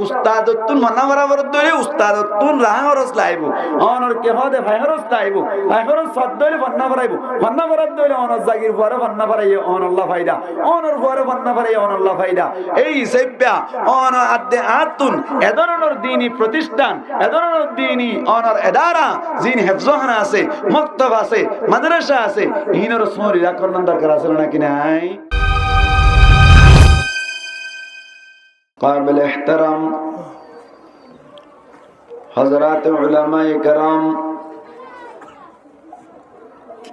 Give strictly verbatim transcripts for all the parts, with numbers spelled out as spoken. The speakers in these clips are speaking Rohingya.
Ustadottún fonná fora foredde óile ustadottún raha hóros laibó. Ónor kehóde fai hóros laibó. Fai hóros foredde óile fonná foraibó. Fonná foredde óile ónor zagir fuare fonná foraiyé ónolla faida. Ónor fuare fonná foraiyé ónolla faida. Ei hísabe ónor adde attún e dóronor dini protisthan, e dóronor dini ónor edara, ziín hefzohána asé, moktob asé, madrasa asé, iínor sóri rakónor dorkar asé né náki nái? قابل احترام حضرات علماء کرام،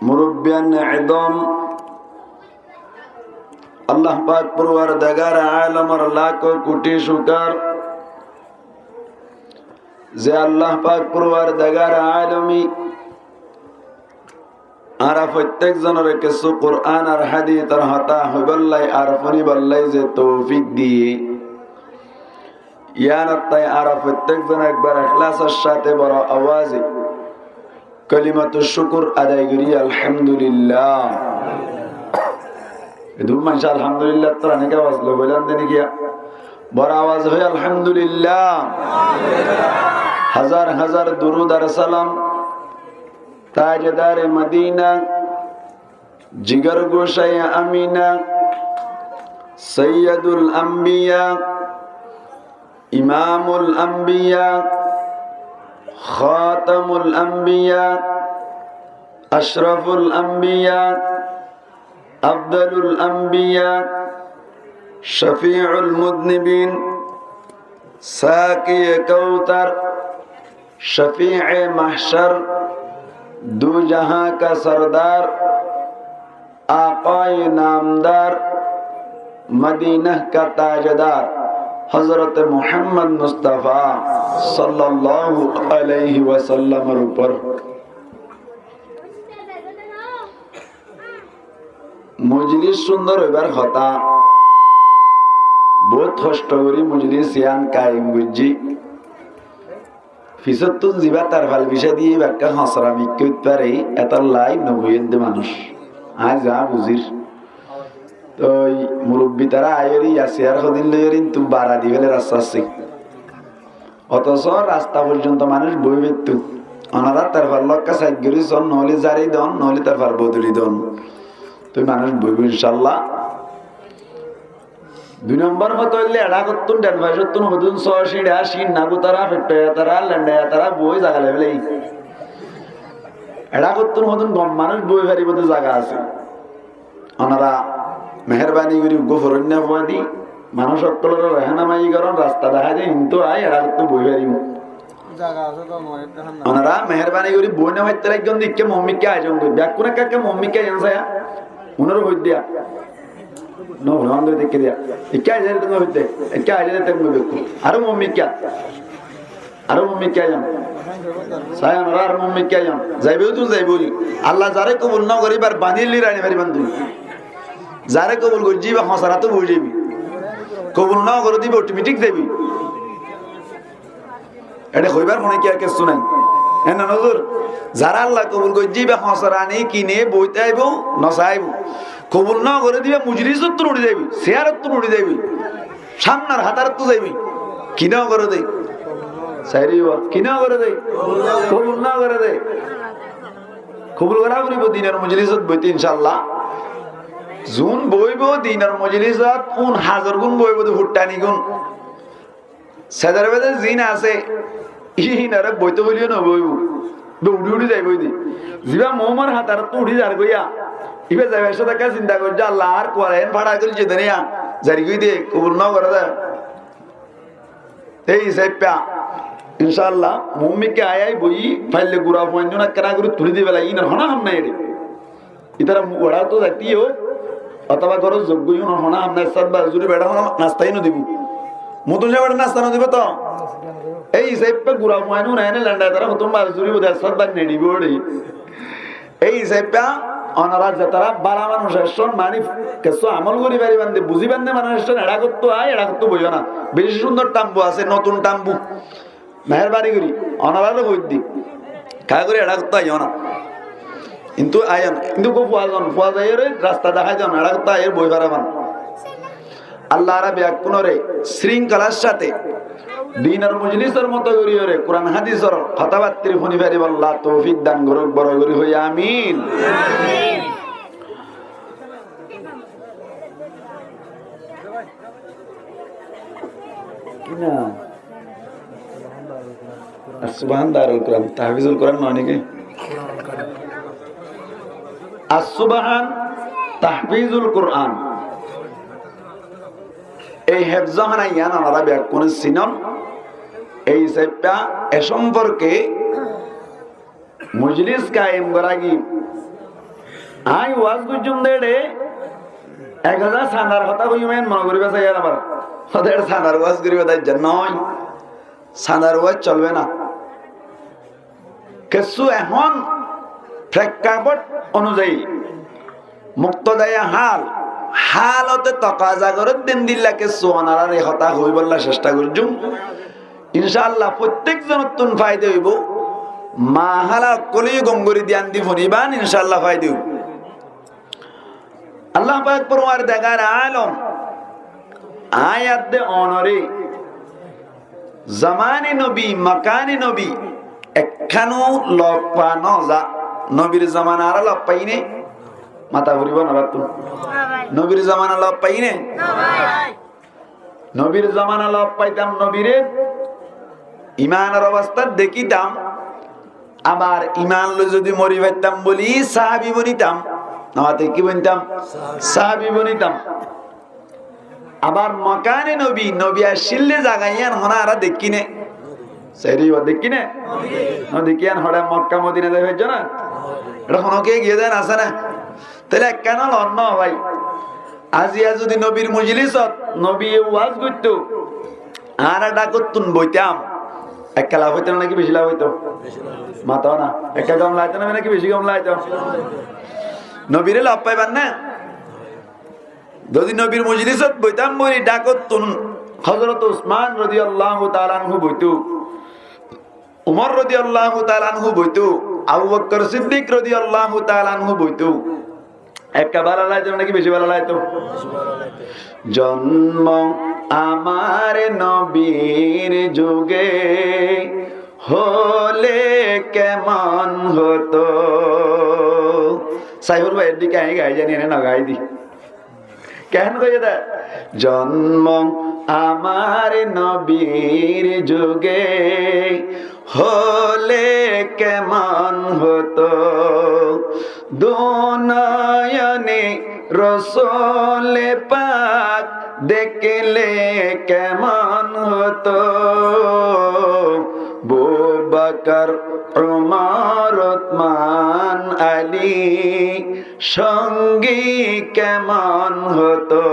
مربیان عظام، اللہ پاک پروردگار عالمر لاکھو کوٹی شکر، زے اللہ پاک پروردگار عالمی Añára fottík zonore kessú Qurán ar hádisor hotá hoibálla ar fúnibálla ze toufik diyé, yíanottú añára fottík zone ekbar eklasor sáte boro awaze kalimatus cukur adai gorí, Alhamdulillah. Edún maincé Alhamdulillah ttún anek awaz loi boilan de né kiyá? Boro awaze hoi Alhamdulillah. Házar házar durud ar salam Tajedare Madina, jigargocaye Amina, Sayyidul Ambiya, Imamul Ambiya, Khatamul Ambiya, Ashraful Ambiya, Afdalul Ambiya, Shafiul Muznibin, Sakiye Kautar, Shafiye Mahshar, du jahan ka sardar, Akaye namdar, Madinah ka tajedar, Hazrat Muhammad Mustafa sallallahu alaihi wasallamor upor. Mojlis cúndor óibar hotá, bout hoctho gorí mojlis yián kaim goijjí. Fisóttun zibá tarfal bicá diyé ibá ekká hosra mikká óit fare, etólla no boiyé de manúic. Añí za buzír. Toi murubbi tará aiyóre yá siyar hodin loiyóre intú bara di féle rasta asé. Otoso rasta foijjonto manúic boi faittó. Onará tarfar lokká said gorí son, noóile zari don, noóile tarfar bodoli don. Toi manúic boibó incállah. Dui nombor hotá óilde, eçákottún, dhen facottún, hodún só ciñça, ciñça gutara, feththa yatara, lendha yatara, boi zaga loi féle. Eçákottún hodún gom manúic boi faribó de zaga asé. Onará meherbani gorí uggúa foróinna fua di, manúic ókkolore rehenumai goron, rasta dahái de, hintu aái eçákottún boi faribó. Onará meherbani gorí boi no faitté laiggón de, ikká mommikká aizon goi. Bekkún ekká ekká mommikká aizon saiya. Unóre hoit diya. No, no, no, ikká diya. Ikká aizon de, no hoit de. Ikká aizon de, no hoit de. Aró mommikká. Aró mommikká aizon. Saiya, onará aró mommikká aizon. Zaibo tun zaibo. Allah zaré kobul no goré, ibar bani lirani fariban tun. Zaré kobul goijjé, iba hosarato boi zaibi. Kobul no goré de, iba otometik zaibi. Eçé hoibar mone kiyá kessú nai. Ene nozor, zará Allah kobul goijjé, iba hosarani kine boite aibo, no saibo. Kobul no goré de, iba mojlisottún uçí zaibi, siyarottún uçí zaibi, samnar hatarottú zaibi. Ki no goré de? Sairi iba, ki no goré de? Kobul no goré de. Kobul gorá foribo dinor mojlisot boite, incállah. Zun boibo dinor mojlisot, un hazar gún boibo de futtani gún. Sedar bede zin asé, iín aró boito hoileyó no boibo. Be uçí uçí zaibo de. Ziba moumor hatarottú uçí zargói ya. Iba zaibar cómot ekká sinta goijjé, Allah, ar kuwala en fara goijjé de niya. Zargói de, kobul no goré de. Ei hísabe, incállah, mommikká aái aái boiyí, faille gura fuainnún ekkána gorí tulí di félai, iínor honó ham nai eçé. Ítara mu-, uçá to zaitó, otóba górot zoggói, unor honó ham nai, ek sát bazi zuri beçá honó nasta no dibó. Mutun sá beçá nasta no dibó to. Ei hísabe gura fuainnún ene lendha tará hotún bazi zuri bode, ek sát bazi neçibó eçé. Ei hísabe onará zetará bála manúic aiccón, mani kessú amol gorí faribán de, buzí faribán de manúic aiccón, eçákottú aái, eçákottú boiyó na. Beci cúndor tambu asé, notun tambu. Meherbani gorí, onoráre hoóir de. Kiyá gorí eçákottú aiyó na. Kintu aiyón, kintu uggúa fua zon, fua zaiyóre rasta dahái zon, eçákottú aiyóre boi fara fán. Allah añára beggúnore sringkholar sáte dinor mojlisor moto gorí óre Kuran hádisor hotábattir fúni faribólla toufik dan gorouk, boro gorí hoó amin. As-Subhan Darul Quran, Tahfizul Quran noó né ki? As-Subhan Tahfizul Quran. Ei hefzóhana yián onára beggúne sinón. Ei sáippá e somporke mojlis kaim gorá giyé. Añí waz goijjúm de éçe ek házar sañdar hotá hoiyúm, en mone goríba saiyóre abar. Hotá éçe sañdar waz goríba dé aijja noó. Sañdar waz solbe na. Kessú ehón prekkapot onuzayi, muktodaya hál, hálote tokaza goré de endilla kessú onáráre hotá hoibólla cectha goijjúm. Incáallah, fottík zonottún faida óibo. Maa hála ókkole yó gom gorí diyan di fúniban, incáallah faida óibo. Allah pak forwardigare alom, aññí adde onoré zamane nobi, makane nobi, ekkán ó loffa no za. Nobir zamana añára loffaiyí né? Mata furibo onoráttun. Nobir zamana loffaiyí né? Nobir zamana loffaitam, nobiré imanor obostá dekítam, abar iman loi zodi mori faitam bóli sáhabi bonitam, no mate ki bonitam? Sáhabi bonitam. Abar makane nobi, nobi accíl de zaga yián honó añára dekkí né? Sairó, dekkí né? No dekkí, yián hoçé Mokka Modina zai faijjó na? Eçé honó kiyé giyé de asé né? Tóile ekkán ó lon no bái. Aziya zodi nobir mojlisot nobiye waz goittó, añára dhákottún boitam, ekka laf óito na náki beci laf óito? Mato na. Ekka gom laito na náki beci gom laito? Nobiré loffaibar na. Zodi nobir mojlisot boitam bóli dhákottún Hozrot Usman rodiyallahu taala anhu boitó, Umor rodiyallahu taala anhu boitó, Abu Bokkor Siddik rodiyallahu taala anhu boitó, ekka bála laito na náki beci bála laito? জন্ম আমার নবীর যুগে হলে কেমন হতো। Saiful bái, eddikke aññí gai zani, ene no gai di. Keén hoiyé dé? জন্ম আমার নবীর যুগে হলে কেমন হতো, দু নয়নে রসুল পাক দেখলে কেমন হতো, বু বকর, উমর, উসমান, আলী সঙ্গী কেমন হতো।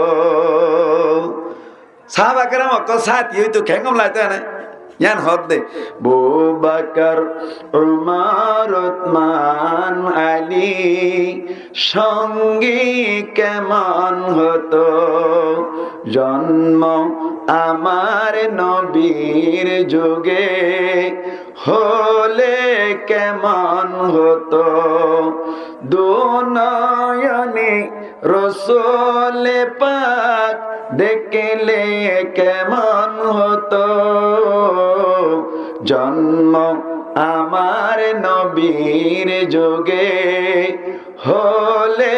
Sáhaba keram ókkol sáti óito, keén gom laito ene? Yián hoó de, বু বকর, উমর, উসমান, আলী সঙ্গী কেমন হতো, জন্ম আমার নবীর যুগে হলে কেমন হতো, দু নয়নে রসুল পাক দেখলে কেমন হতো, জন্ম আমার নবীর যুগে হলে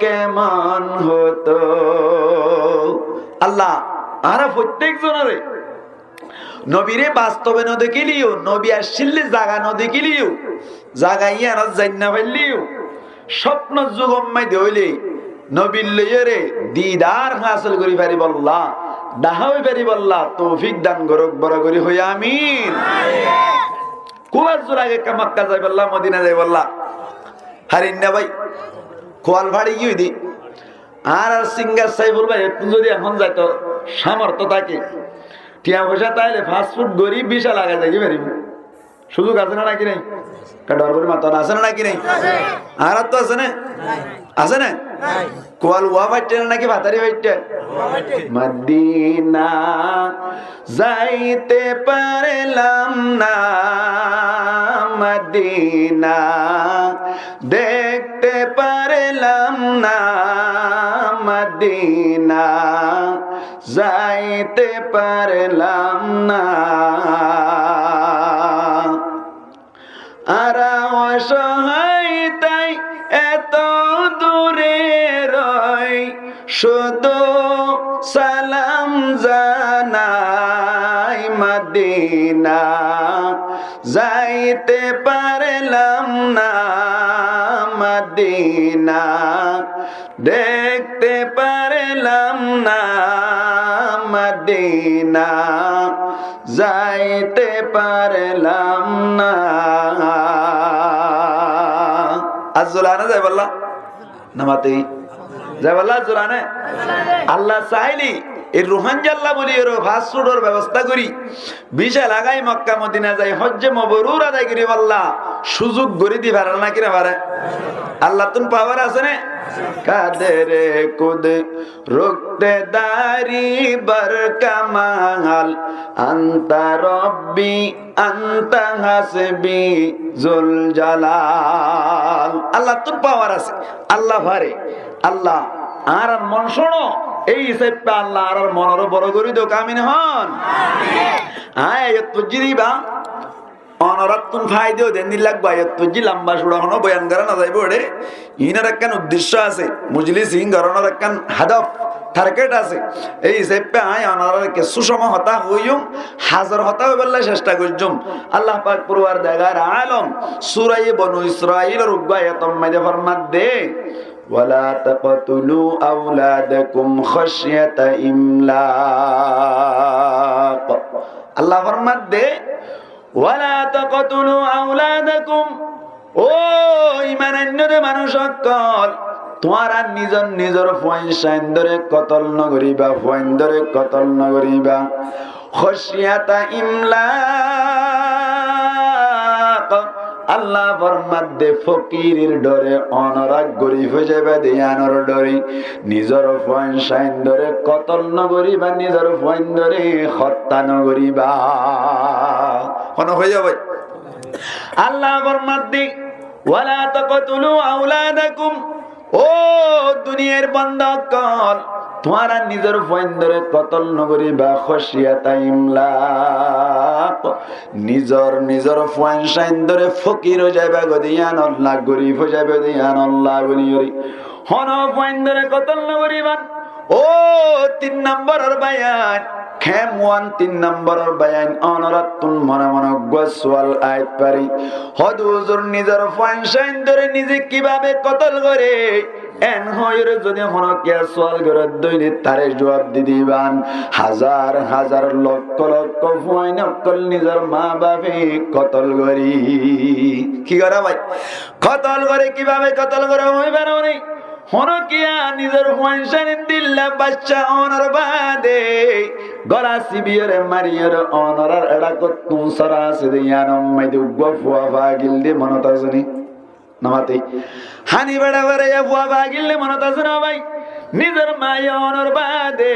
কেমন হতো। Allah, añára fottík zonore nobiré bastobe no dekíleyó, nobi accíl de zaga no dekíleyó, zaga yíanot zai no failleyó, cópnor zug ómmaide óile nobir loiyóre didar hásil gorí faribólla, dahá ói faribólla toufik dan gorouk, boro gorí hoó amin. Kúar zur age ekka Mokka zaibólla, Modina zaibólla. Hárin na bái, kual fari giyói de. Añárar singar Saiful bái, ettún zodi ehón zaito, samortho táke, tiañ foicá táile passport gorí visa lagai zai faribó. Suzuk asé né náki nai? Ekka dhor gorí mato na, asé né náki nai? Añárattú asé né? Asé né? Kual uwa faitté né náki fatari faitté? Madina যাইতে পারলাম না মদিনা, দেখতে পারলাম না Medina, Zaite parlam na. Añára osóhai tai eto dure roi, cúdu salam zanai Madina. Zaite parlam na Madina, dekte parlam na Madina, zaite parlam na. Ar zulane zaibálla? Namati? Zaibálla ar zulane? Allah saile e Ruáingalla buli ero passport or bebosta gori, visa lagai Mokka Modina zai hojje mobrur adai gori balla suzug gori di fare naki no fare? Allattún power asé né? Kadere kudrot dari bar kamal, anta Rabbi anta hasbi zul jalal. Allattún power asé, Allah fare, Allah añárar mon cúno, ei hísabe Allah añárar monoré boro gori douk, amin hon. Añí ayat foijjí de ibá, onorattún faida ó de endilla ayat foijjí, lamba cúra hono boyan gora no zaibo ere. Iín or ekkán uddecco asé, mojlis iín goronor ekkán hadof, target asé. Ei hísabe añí onorare kessú cómot hotá hoiyum, hazar hotá hoibálla cesta goijjum. Allah pak Forwardegar alom suraye Bonu Israil or uggwá ayat or maze formadde, "Wala taqtulu auladakum khashyata imlaq." Allah formadde, "Wala taqtulu auladakum." Ó iman ainno de manúc ókkol, tuáñra nizor nizor fuain sáindore kotol no goriba, fuaindore kotol no goriba. Khashyata imlaq. Allah formadde, fokirir dore, onorá gorif ói zaiba de iyanor dore. Nizor fuain sáindore kotol no goriba, nizor fuaindore hottá no goriba. Hono hoiya bái? Allah formadde, "Wala taqtulu auladakum." Ó duniyair banda ókkol, tuáñra nizor fuaindore kotol no goriba, khashyata imlaq. Nizor nizor fuain sáindore fokir ói zaiba gode iyanolla, gorif ói zaiba gode iyanolla buli gori. Hono fuaindore kotol no goriba. Ó tin nombor or báiyain, kemwan tin nombor or báiyain, onorattún mone mone uggwá sual aái fare. Hóde huzur, nizor fuain sáindore nize kibabe kotol gore? En hoiyore zodi hono kiya sual gore de óile tare juab di diban, hazar hazar, lokko lokko fuain ókkol nizor ma bafe kotol gore. Ki gore bái? Kotol gore, kibabe kotol gore hoi faro né? Hono kiya nizor fuain sáindilla bacca onor bade gola sibiyore mariyore onorar eçakottún sora asé de iyanor maze uggwá fua fagil de monot asé né? No mati. Hani beça beraiya fua fagil de monot asé né bái? Nizor maye onor bade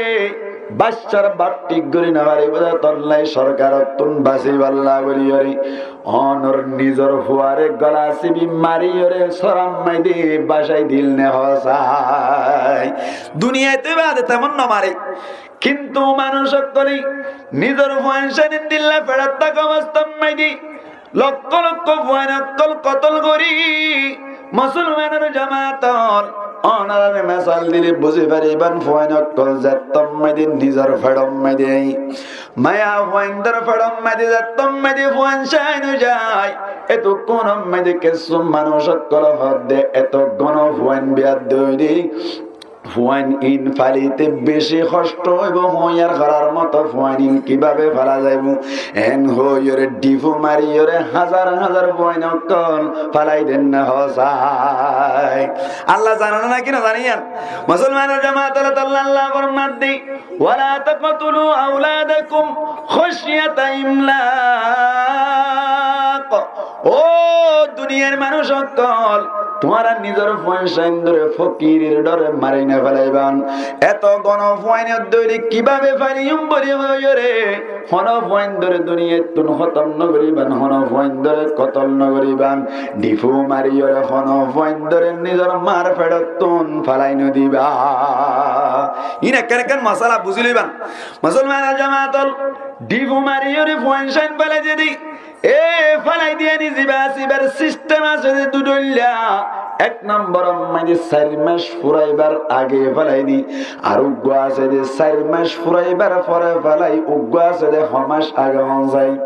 baccar baf thík gori no fare, buzá tollai sorkarottún basiballa buli gori onor nizor fuare gola sibi mariyore sorar maze basai dil né hosai? Duniyait bade temon no mare. Kintu manúc ókkole nizor fuain sáindilla feçat táka obostár maze lokko lokko fuain ókkol kotol gori, musolmanor jamaat ókkol, onorare mesal dile buzi fariban, fuain ókkol zettót maze nizor feçot maze, maiya fuaindor feçot maze zettót maze fuain sáin ói zai, etukkúnot maze kessú manúc ókkole hoó de, eto gono fuain biyadda óiye de. Fuain in falaite beci hoctho óibo, hoiyar gorar moto fuain in kibabe fala zaibo? En hoiyore dhifu mariyore hazar hazar fuain ókkol falai den né hosai? Allah zane né naki no zane iyan? Musolmanor jamaat ókkol, Allah formadde, "Wala taqtulu auladakum khashyata imlaq." Ó duniyair manúc ókkol, Tuáñra nizor fuain sáindore fokirir dhore mari no félaiban. Eto gono fuain ódde óile kibábe falaiyum buli hoiyóre, hono fuaindore duniyaittún hótom no goriban, hono fuaindore kotol no goriban. Dhifu mariyóre hono fuaindore nizor mar feçottún félai no diba. Iín ekkán ekkán mosala buzí loiban. Musolmanor jamaat ól, dhifu mariyóre fuain sáin félai diyé de, e félai diyé ni, ziba asibar sistem asé de dui dhoilla. Ek nombor ot maze sair mac furaibar age félai de, ar uggwá asé de sair mac furaibar fore félai, uggwá asé de ho mac age, hon sai.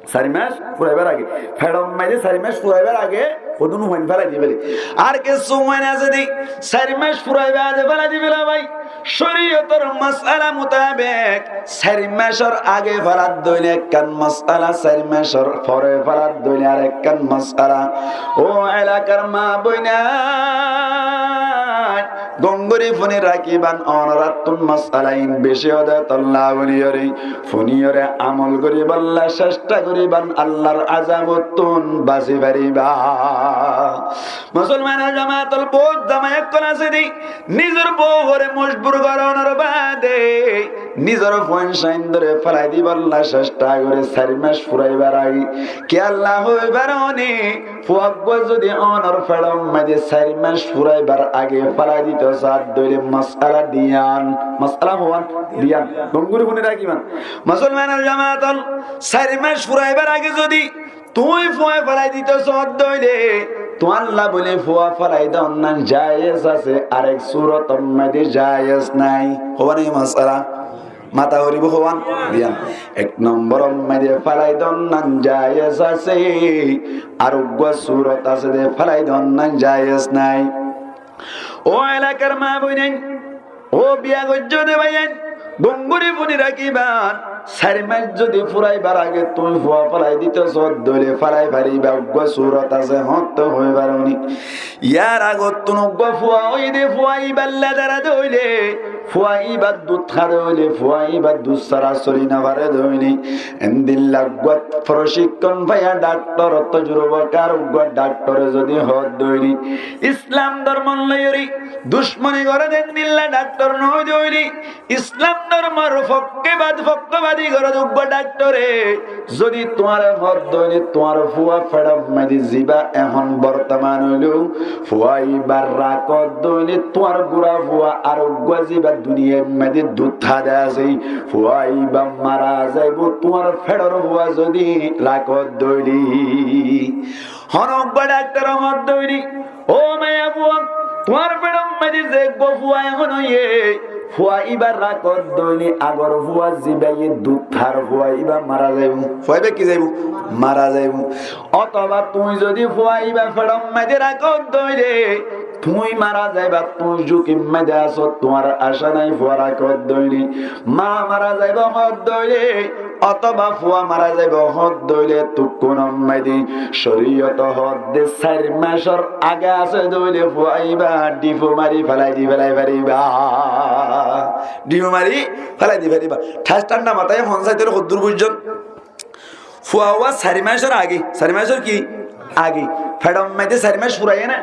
Sair mac furaibar age. Feçor maze sair mac furaibar age hodún fuain félai di féle. Ar kessú fuain asé de sair mac furaibar age félai di féle bái. Córiyotor mosala mutabek sair macor age félai dóile ekkán mosala, sair macor fore félai dóile ar ekkán mosala. Ó elakar maa boináin, gom gorí fúni rakíban, onorattún mosala iín beci óde tolla buli gorí, fúniyóre amol goríbolla cesta goríban, Allar azabottún basi fariba. Musolmanor jamaat ól, bout zamai ókkol asé de, nizor bouwore mojbur goronor bade nizor fuain sáindore félai dibolla cesta gore sair mac furaibar age. Kiyólla hoibar óne, fua uggwá zodi onor feçor maze sair mac furaibar age félai dito saá dóile mosala diyan, mosala hoán diyan. Gom gorí fúni rakíban. Musolmanor jamaat ól, sair mac furaibar age zodi tuñí fua félai dito soó dóile, tuáñlla buli fua félai donnan jayes asé, arek surotor maze jayes nai. Hoiba né mosala? Mata foribo hoán diyan. Ek nombor ot maze félai donnan jayes asé, ar uggwá surot asé de félai donnan jayes nai. Ó elakar maa boináin, ó biya goijjó de báiyain, gom gorí fúni rakíban, sair mac zodi furaibar age tuñí fua félai dito soó dóile félai fariba, uggwá surot asé, hoñtté hoibar óne. Yar agottún uggwá fua óiye de, fua iballa dara dóile, fua ibar dut há dóile, fua ibar dut sára soli no fare dóile, endilla uggwá forosikon faiya daktor, tojrubakar uggwá daktore zodi hoó dóile, Islam dormon loiyóre ducmoni gore de endilla daktor no ói dóile, Islam dormor fokke bad-, fokkobadi gore de uggwá daktore zodi tuáñre hoó dóile tuáñr fua feçor maze ziba ehón bortoman óilo, fua iba rakó dóile tuáñr gura fua ar uggwá ziba duniyair maze dut há de asé, fua iba mara zaibo, tuáñr feçor fua zodi rakó dóile. Hono uggwá daktore hoó dóile, ó maiyafua, tuáñr feçor maze ze uggwá fua ehón óiye, fua iba rakó dóile agor fua ziba ye dut hár, fua iba mara zaibo. Fua iba ki zaibo? Mara zaibo. Otoba tuñí zodi fua iba feçor maze rakó dóile tuñí mara zaiba, tuñí zukir maze asó, tuáñr aca nai fua rakó dóile. Maa mara zaibo hoó dóile, otoba fua mara zaibo hoó dóile, tukkun ommáide córiyote hoó de sair macor age asé dóile fua iba dhifu mari félai di félai fariba. Dhifu mari félai di fariba. Thás thánda matá ye hon saité hoddúr buijjón? Fua uwá sair macor age, sair macor ki? Age. Feçor maze sair mac furaiye na?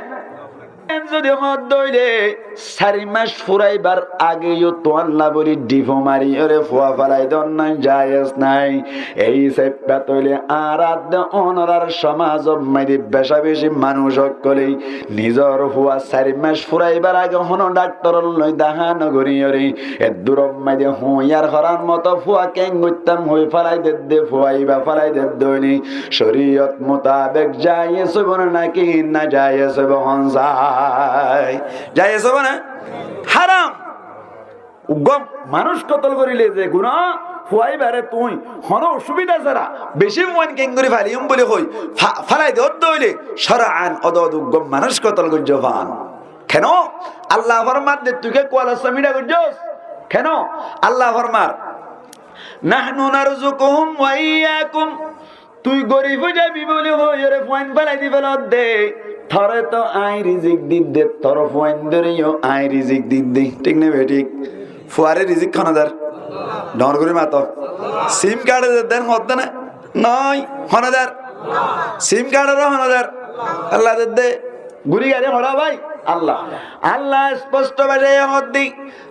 Zodi hoó dóile sair mac furaibar age yó tuáñlla buli dhifu mariyóre fua félai donnan jayes nai. Ei saiffá tóile añárar de onorar somazor maze beca beci manúic ókkole nizor fua sair mac furaibar age hono daktoror loi dahá no goriyóre eddurór maze huñyar horar moto fua keén goittám hoi félai dedde, fua iba félai dedde óile córiyot mutabek jayes óibo né náki najayes óibo, hon sai? Jayes óibo né? Háram. Uggwá manúic kotol goríle ze guná, fua ibare tuñí honó osubida sára beci fuain keéngorí falaiyum buli hoi fa-, félai de ódde óile córan ódde uggwá manúic kotol goijjó fán. Keno? Allah formar de tui ki kualor só miçá goijjós? Keno? Allah formar, "Nahnu narzukuhum wa iyyakum." Tui gorif ói zaibi buli hoiyóre fuain félai di félodde, tore to añí rizik didde, tor fuaindoreyó añí rizik didde. Thík né bethík? Fuare rizik hone der? Dhoóñr gorí mato. Sim kardor der hone der né? Noó, hone der? Sim kardoró hone der? Allah dedde. Guri gare hoçé bái? Allah. Allah esposto bácaye hoódde,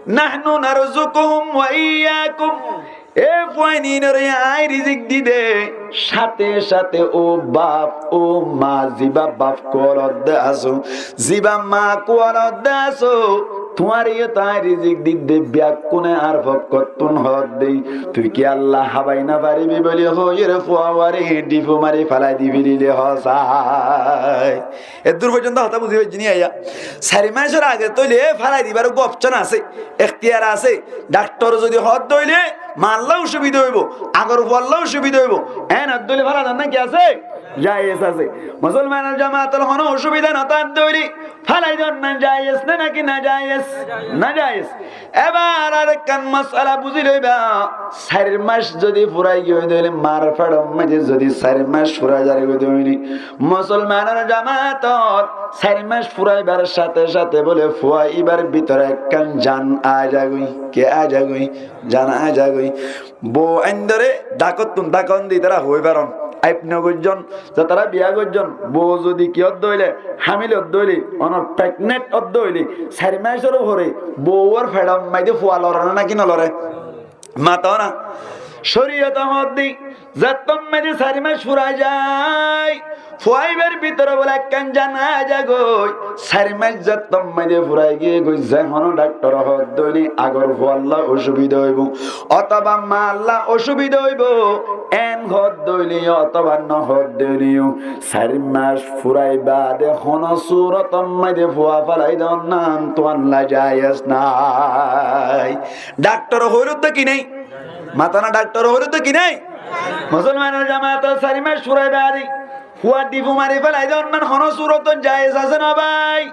"Nahnu narzukuhum wa iyyakum." E fuain inore añí rizik di de, cáte cáte ó baf, ó ma, zibá baf kuwar ódde asó, zibá ma kuwar ódde asó, tuáñre yó to añí rizik di de, beggúne añár fokkóttun hoódde. Tui ki Allah hábai no faribi buli hoiyóre fua uare dhifu mari félai di felile hoó sai. Eddúr foijjonto hotá buzí faijjó né? Sair maicor age tóile félai dibar uggwá opcon asé, ektiyar asé. Dhaktor zodi hoódde óile, malla osubida óibo, agor fualla osubida óibo. Eén hoódde óile félai donnan ki asé? Jaiyes asé. Musolmanor jamaat ol, hono osubida no tákde óile félai donnan jaiyes né náki najayes? Najayes. Ebar arekkán mosala buzí loiba, sair maic zodi furai giyói de óile, mar feçor maze zodi sair maic furai zargói de óile, musolmanor jamaat ol, sair maic furaibar cáte cáte bóle fua ibar bútore ekkán jan aái zagói. Ki aái zagói? Jan aái zagói. Bou aindóre dhákottun, dhákon di tará hoói faron. Aib no goijjón, ze tará biya goijjón, bou zodi ki ódde óile, hámil ódde óile, onor pregnant ódde óile, sair maicor uore bouwor feçor maze fua lore né náki no lore? Mato na. Córiyote hoódde, zettót maze sair maic furai zai, fua ibar bútore bóle ekkán jan aái zagói, sair maic zettót maze furai giyé goi, ze hono dhaktor hoódde óile agor fualla osubida óibo, otóba malla osubida óibo, eén hoódde óile yó otóba no hoódde óile yó, sair maic furai baade hono surotor maze fua félai donnan tuáñlla jaiyes nái. Dhaktor hoóiroddé ki nái? Mato na, dhaktor hoóiroddé ki nái? Musolmanor jamaat ol, sair maic furai baade fua dhifu mari félai donnan hono surotot jaiyes asé né bái?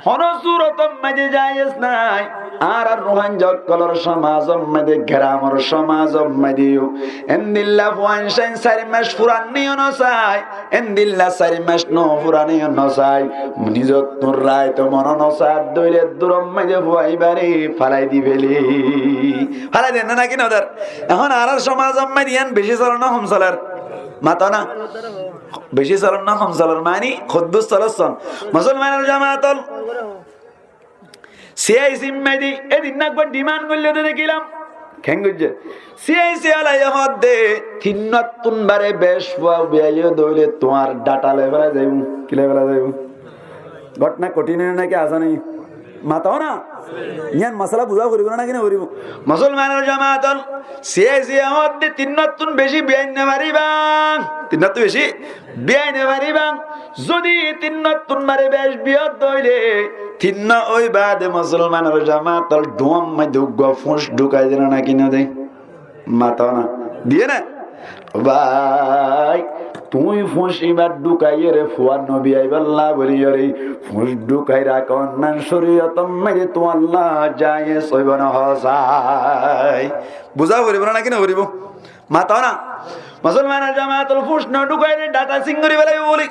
Hono surotor maze jaiyes nái. Añárar Ruáingga ókkolor somazor maze, geramor somazor maze yó endilla fuain sáin sair maic furanne yó no sai, endilla sair maic no furanne yó no sai. Nizottun raito mone no sai, dóile duror maze fua ibare félai di feli. Félai der né náki no der? Ehón añárar somazor maze yián beci soler né hom soler? Mato na. Beci soler né hom soler, mani hoddúr soler són? Musolmanor jamaat ol, CIC maze edin uggwá demand goillé de dekílam. Keén goijjé? CIC olaye hoódde, tinnottun bare bec fua biyai óile tuáñr dhata loi félai zaibo. Ki loi félai zaibo? Gótna kothin né náki asan? Mato na. Yián mosala buzá foribo né náki no foribo? Musolmanor jamaat ol, CIC e hoódde, tinnottun beci biyai no fariba. Tinnottun beci biyai no fariba. Zodi tinnottun bare bec biyai ódde óile, tinno ói baade musolmanor jamaat ol, dhuwar maze uggwá fúñc dhukai de né náki no de? Mato na. Diye né? Bái, tuñí fúñc ibar dhukaiyóre fua no biyaibálla bóliyoré, fúñc dhukai rakón nan córiyotor maze tuáñlla jaiyes óibo né hoó sai? Buzá foribo né náki no foribo? Mato na. Musolmanor jamaat ol, fúñc no dhukaile dhata sin gorí félaibo bóli.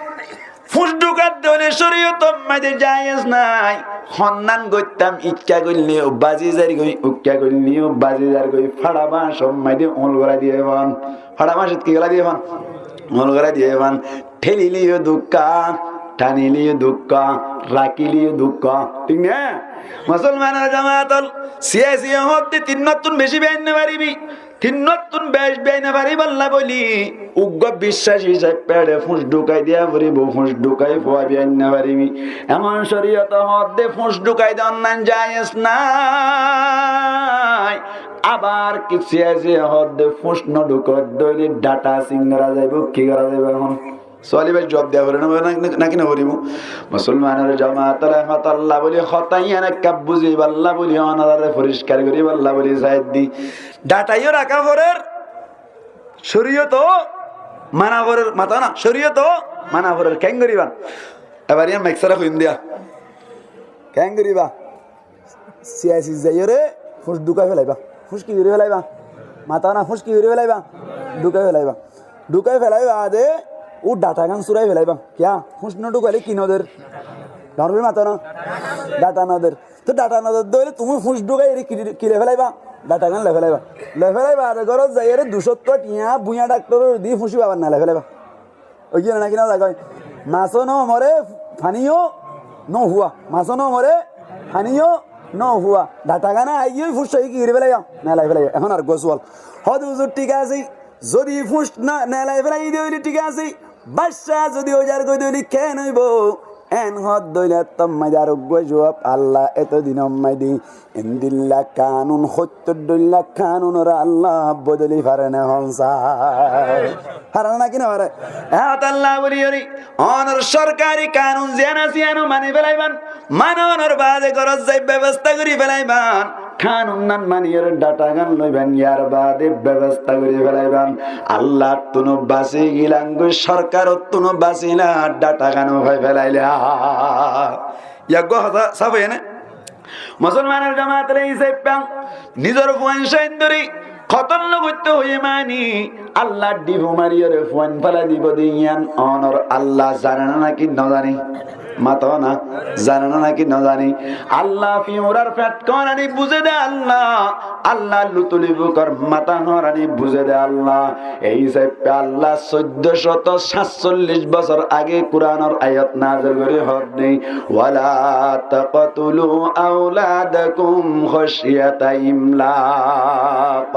Fúñc dhukadde óile córiyotor maze jaiyes nái. Honnán goittam, ikká goillé yó bazi zargói, ukká goillé yó bazi zargói. Faça bañcor maze uñl gorai diye fán. Faça bañcot ki gorai diye fán? Uñl gorai diye fán. Thelile yó dukka, tanile yó dukka, rakile yó dukka. Thík né? Musolmanor jamaat ol, CIC e hoódde, tinnottun beci biyai no faribi. Tinnottun bec biyai no faribálla bóli, uggwá biccáci sáib feçe fúñc dhukai diya foribo, fúñc dhukai fua biyai no faribi. Ehón córiyote hoódde fúñc dhukai donnan jaiyes nái. Abar ki CIC e hoódde fúñc no dhukadde óile dhata sin gora zaibo, ki gora zaibo ehón? Suwal ibár juwab diya foribo né, náki no foribo? Musolmanor jamaat ol, e hotálla bóli, hotá yián ekká buzibálla bóli, onorare foriskar goribálla bóli saiddi. Dhata yó raká forer, córiyote ó mana forer, mato na, córiyote ó mana forer, keén goriba? Ebar yián maik sára hoiyum diya. Keén goriba? CIC zaiyóre fúñc dhukai félaiba. Fúñc ki gorí félaiba? Mato na, fúñc ki gorí félaiba? Dhukai félaiba. Dhukai félaiba baade ó dhata gán súrai félaiba. Kiyá? Fúñc no dhukaile ki no der? Dóñr gorí mato na. Dhata no der. Toi dhata no der de óile tuñí fúñc dhukai eri ki, ki loi félaiba? Dhata gán loi félaiba. Loi félaiba baade górot zaiyóre dui cót tiañ búiña dhaktorore di fúñc iba abar no loi félaiba. Ói giyé né náki no zagói? Masó no more, faníyo Nófuwa, masó nómore, faníyo nófuwa. Dhathagan aiyói fúñc ki gorí félaiyo, neelai félaiyo. Ehón areggúa suwal. Hóde huzur, thík asé, zodi fúñc neelai félaiye de óile thík asé, bácca zodi ói zargói de óile keén óibo? Eén hoódde óile ettór maze areggúa juwab, Allah etodinor maze endilla kanun, hóttor dhoilla kanunore Allah bodoli fare né, hon sai? Fare né náki no fare? Ehón Allah boli yóre, onor sorkari kanun ziyán asé yían ó mani félaiban, mani onor baade górot zai bebosta gorí félaiban, kanun nan mani yóre dhathagan loiban, yar baade bebosta gorí félaiban. Allahttu no basi gilangói, sorkarottú no basilam, dhathagan ó fai félailám. Yá eggúa hotá sáf óiye né? Musolmanor jamaat re, hísafe nizor fuain sáindore kotol no goittó hoiye mani, Allah dhifo mari yóre fuain félai dibo de yían onor Allah zane né náki no zane? Mato na, zane né náki no zane? Allah fiurar fet hoórani buzé de Allah, Allah lutuli fukor mata hoórani buzé de Allah. Ei hísafe Allah soiddó cót sátcollic bosór age Kuranor ayat nazil gorí hoódde, "ولا تقتلوا أولادكم خشية إملاق."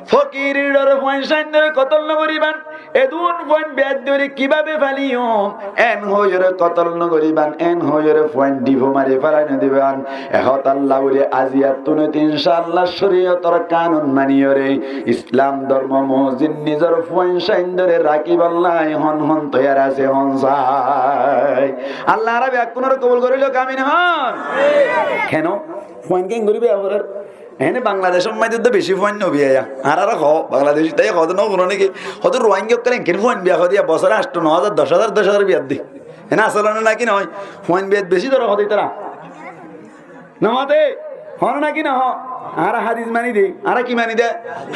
Fokirir dóre fuain sáindore kotol no goríban. Edún fuain biya diyóre kibábe fáliyum? Eén hoiyóre kotol no goríban, eén hoiyóre fuain dhifo mari félai no diban. E hotá Allah boli, aijjattú noite incaallah córiyotor kanun mani yóre, Islam dórmo mozin nizor fuain sáindore rakíbolla hon hon toiyar asé, hon sai? Allah añára beggúnore kobul gorí louk, amin hon. Keno? Fuain keén gorí biya gorer? Ene Bangladecor maze to beci fuain no biya. Añára hoó, Bangladeci tai hoó de no fúno né ki? Hoó de Rohingya ókkole enken fuain biya hoó de, bosóre ancto no házar, doc házar, doc házar biya de. Ene asól né náki no? Fuain biya beci dóro hoó de tará. No mate, hoó né náki no hoó? Añára hádis mani de, añára ki mani de?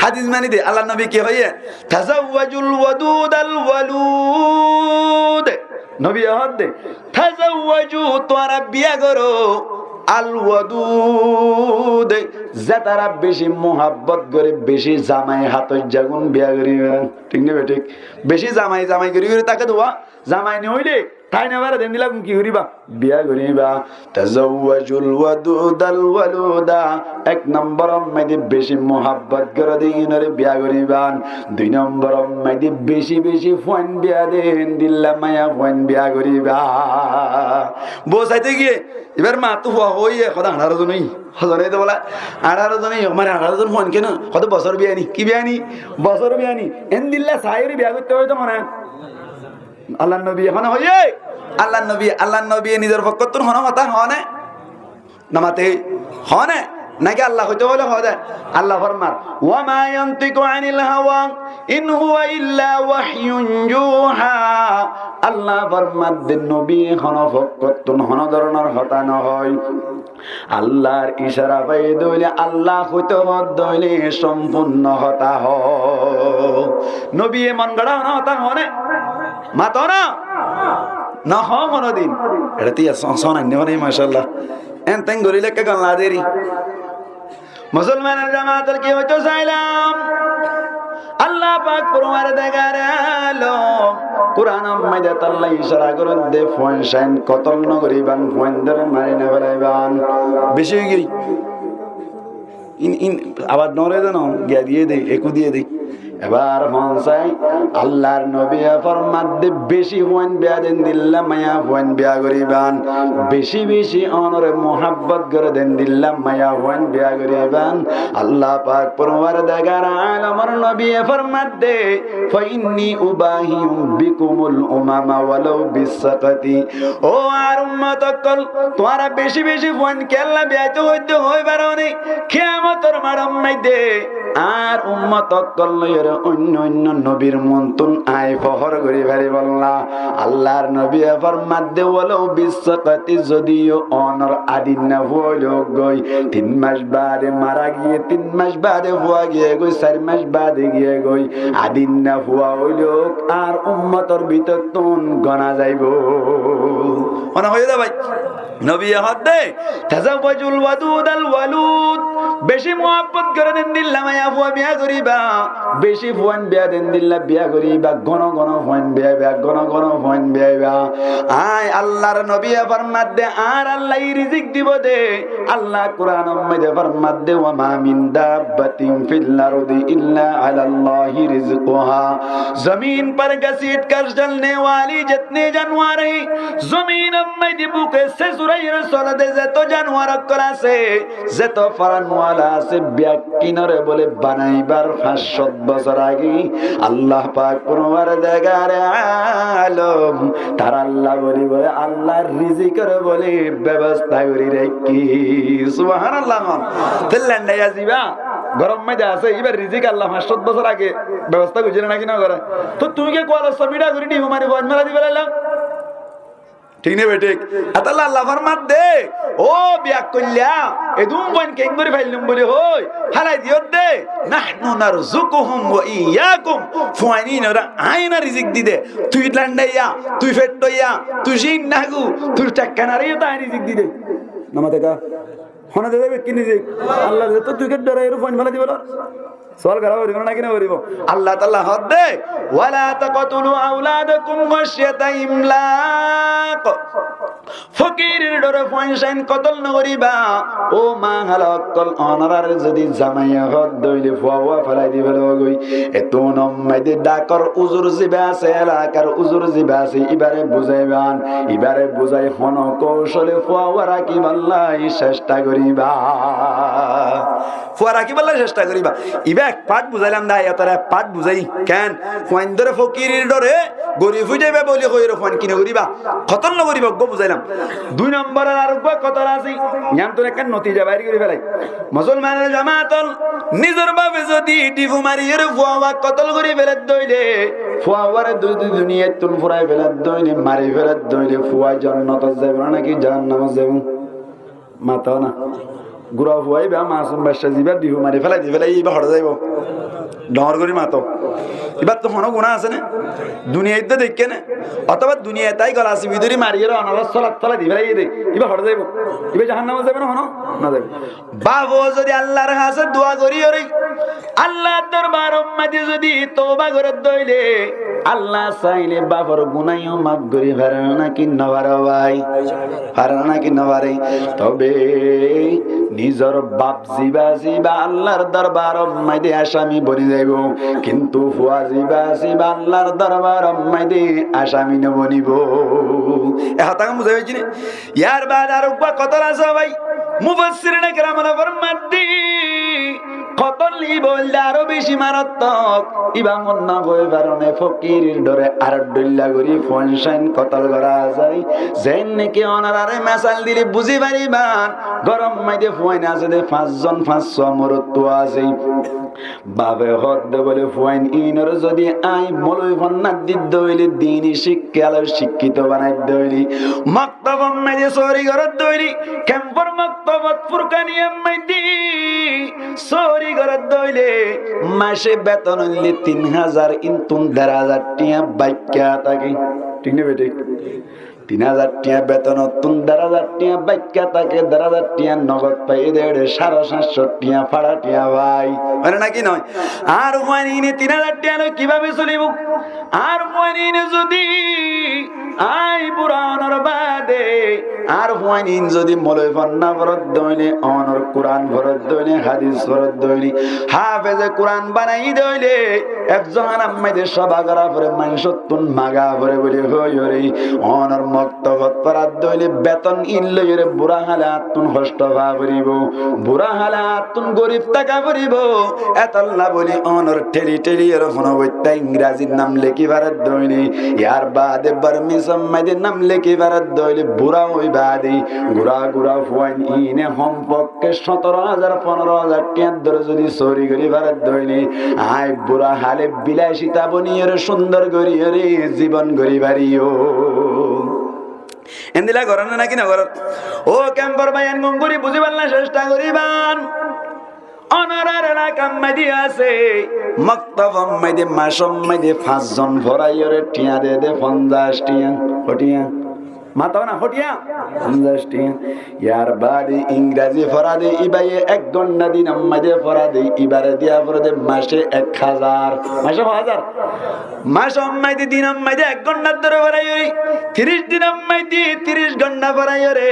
Hádis mani de. Allar nobi ki hoiye? "تزوجوا الودود الولود." Nobiye hoódde, "تزوجوا", tuáñra biya goró, "الودود", zetará beci muhábbot goré, beci zamai hátoijja gún biya goríba. Thík né bethík? Beci zamai zamai gorí gorí táke de, zamai no óile tái no fare de endilla gún ki goríba? Biya goríba. "تزوجوا الودود الولود." Ek nombor or maze beci muhábbot goró de yíanore biya goríban. Dui nombor or maze beci beci fuain biya de endilla maiya fuain biya goríba. Bou saite giyé, ibar maáttu fua hoiye, hoó de añçáro zon óiye. Hozone de bola, añçáro zon óiye, mane añçáro zon fuain keno? Hoó de bosór biya ni, ki biya ni? Bosór biya ni. Endilla saiyóre biya goittó hoito mane. Allar nobiye hone hoiye? Allar nobiye, Allar nobiye nizor fokkottún hono hotá hoó né? No mate, hoó né? Náki Allah hoito hoile hoó de? Allah formar, "وما ينطق عن الهوى إن هو إلا وحي يوحى." Allah formar de nobiye hono fokkottún hono dóronor hotá no hoó. Allar icara faiyé de óile Allah hoito hoó de óile sompurno hotá hoó. Nobiye mon goçá hono hotá hoó né? Mato na? No hoó honodin. Ere to yá son, son ainné mane, macállah. En ten goríle ekka gom lage de ri. Musolmanor jamaat, ki hoito sailam? Allah pak forwardigare alom Kuranor maze tolla icara gorér de, fuain sáin kotol no goríban, fuaindore mari no félaiban. Beci ói giyói. In, in, abar no re de no, giya diye de, ekú diye de. Ebar hon sai, Allar nobiye formar de beci fuain biya de endilla maiya fuain biya goríban, beci beci onore muhábbot goré de endilla maiya fuain biya goríban. Allah pak forwardigare alomor nobiye formar de, "فإني أباهي بكم الأمم ولو بالسقط." Ó añár ummot ókkol, tuáñra beci beci fuain kiyólla biya óito hoóidde hoói faro né? Kiyamotor maçor maze añár ummot ókkol loiyóre oinno oinno nobir muntun aññí fohór gorí faribólla. Allar nobiye formar de, "ولو بالسقط", zodi yó onor adinna fua óilok goi, tin mac baade mara giyé, tin mac baade fua giyé goi, sair mac baade giyé goi, adinna fua óilok, añár ummotor bútottún gona zaibou. Mane hoiyé de bái? Nobiye hoódde, "تزوجوا الودود الولود." Beci muhábbot goré de endilla maiya Fua biya goríba, beci fuain biya dendilla biya goríba, gono gono fuain biya biya, gono gono fuain biya biya. Añí Allar nobiye formadde, añár Allaye rizik dibo de. Allah Kuranor maze formadde, "Wa ma min dabbatin fil ardi illa alallahi rizquha." Zomin par gasiṭ kar cholne wali jitne janwar hai, zominor maze buke se suraiyóre solede zeto janwar ókkol asé, zeto faranwala asé, beggúnore bóle banaibar fañs cót bosór age Allah pak Porwardegare alom taralla bóle, bóle Allahr rizikor bóle bebosta gorí raikké. Subhanallah. Te lendaiya ziba gorór maze asé, ibar rizik Allah fañs cót bosór age bebosta goijjíl né ki no goré? Toi tuñí ki kualor sómita gorí dhifu mari fuain mela di felailá? Thík né bethík? Etolla Allah formadde, ó biyakkóilla, edún fuain keéngorí faillúm bóli hoói félai diyódde, "Nahnu narzukuhum wa iyyakum." Fuain íinoré aññí na rizik di de. Tui lendaiya, tui feṭṭoiya, tui cínnagu, tui thekkanaré yó aññí rizik di de. Namateká. Hone de zaibo ki rizik? Allah de. Toi tui ki dhoraiyóre fuain félai di felair? Sual gorá foribó né ki no foribó? Allah Taala hoódde, "Wala taqtulu auladakum khashyata imlaq." Fókirir dhore fuain sáin kotol no goríba. Ó ma hala ókkol, onoráre zodi zamaiye hoódde óile fua uwa félai di felo goi. Etún maze dhakor uzur ziba asé, elakar uzur ziba asé, ibare buzaiban, ibare buzai hono koucole fua uwa rakíballa cesta goríba. Fua rakíballa cesta goríba. Iba ek part buzailam de, iyótore ek part buzai. Ken? Fuain dóre fókirir dhore, gorif ói zaiba bóli hoiyóre fuain ki no goríba? Kotol no goríba, uggúa buzailam. Dui nombor ar uggúa kotol asé, yián tún ekkán notija bair gorí felai. Musolmanor jamaat ol, nizor bafe zodi dhifu mariyóre fua uwa kotol gorí feledde óile, fua uware zodi duniyaittún furai feledde óile, mari feledde óile, fua jonnotot zaibo né ki jahannamot zaibo? Mato na. Gura fua iba masum bacca zibar dhifu mari félai di félai iba hoçé zaibo? Dhoóñr gorí mato. Ibattú hono guná asé né? Duniyait de deikké né? Otóba duniyait ai gola sibi dóri mariyóre onorar sólat félai di félai de. Iba hoçé zaibo? Iba jahannamot zaibo né hono? No zaibo. Bafo zodi Allar hañsé dua goríyore, Allar dorbaror maze zodi touba goredde óile, Allah saile bafor guná yó maf gorí fare né ki no fare bái? Fare né ki no fare? Tobe nizor baf ziba asé iba Allar dorbaror maze asami boni zaibo, kintu fua ziba asé iba Allar dorbaror maze asami no bonibo. E hotá gán buzá faijjí né? Yar baade ar uggúa kotol asé bái. Mufassirine keram ol formadde, kotol iba óilde aró beci marattok. Iba honnán hoi faron né, fókirir dhore ar dhoilla gorí fuain sáin kotol gorá zai. Zeén niki onorare mesal dile buzí fariban. Góror maze fuain asé de fañs zon, fañs sua morot asé. Bafe hoódde bóle, fuain iínoré zodi aññí moloi fonnát didde óile, dini cíkka loi cíkkito banaidde óile, moktofor maze sóori gorédde óile, kemfor moktofor Furkaniyar maze sóori gorédde óile, mace beton óile tin házar, intún der házar thiañ baikká táke. Thík né bethík? Tin házar thiañ betonottún der házar thiañ baikká táke, der házar thiañ nogod fai, ede ede sáre sañccó thiañ fára thiañ fai. Ói né náki noó? Añár fuain iíne tin házar thiañ loi kibábe solibo? Añár fuain iíne zodi aññí bura ónor baade, añár fuain iín zodi moloi fonná foredde óile, ónor Kuran foredde óile, hadis foredde óile, háfeze Kuran banaiyé de óile, ek zohanar maze sóba gorá fore, maincóttun maga fore buli hoiyóre, ónor moktobot foradde óile beton iín loiyóre bura halattún hoctó faa foribó, bura halattún gorif táka foribó. Etolla buli ónor theli theliyóre hono boitta Ingrazir nam lekí faredde óile, yar baade Barmisor maze nam lekí faredde óile, bura ói baade gura gura fuain iíne hom ke sótoro házar, fonero házar thiañ dóri zodi sóori gorí faredde óile, aññí bura hále bilacita boniyóre cúndor goríyore zibon gorí fariyum. Endilla gorón né náki nogoron? Ó kemfor báiyain, gom gorí buzíballa cesta goríban. Ónorar elakar maze asé, moktofor maze, macor maze fañs zon foraiyóre thiañ de de fonzaic thiañ. Ó thiañ. Mató na, hoçé tiañ? Fonzaic tiañ. Yar baade ingrazi fora de, íbaye ek gonthá dinor maze fora de, íbare diya fore de mace ek házar. Mace ho házar? Macor maze dinor maze ek gonthá dóri forai ore, tiric dinor maze tiric gonthá forai ore,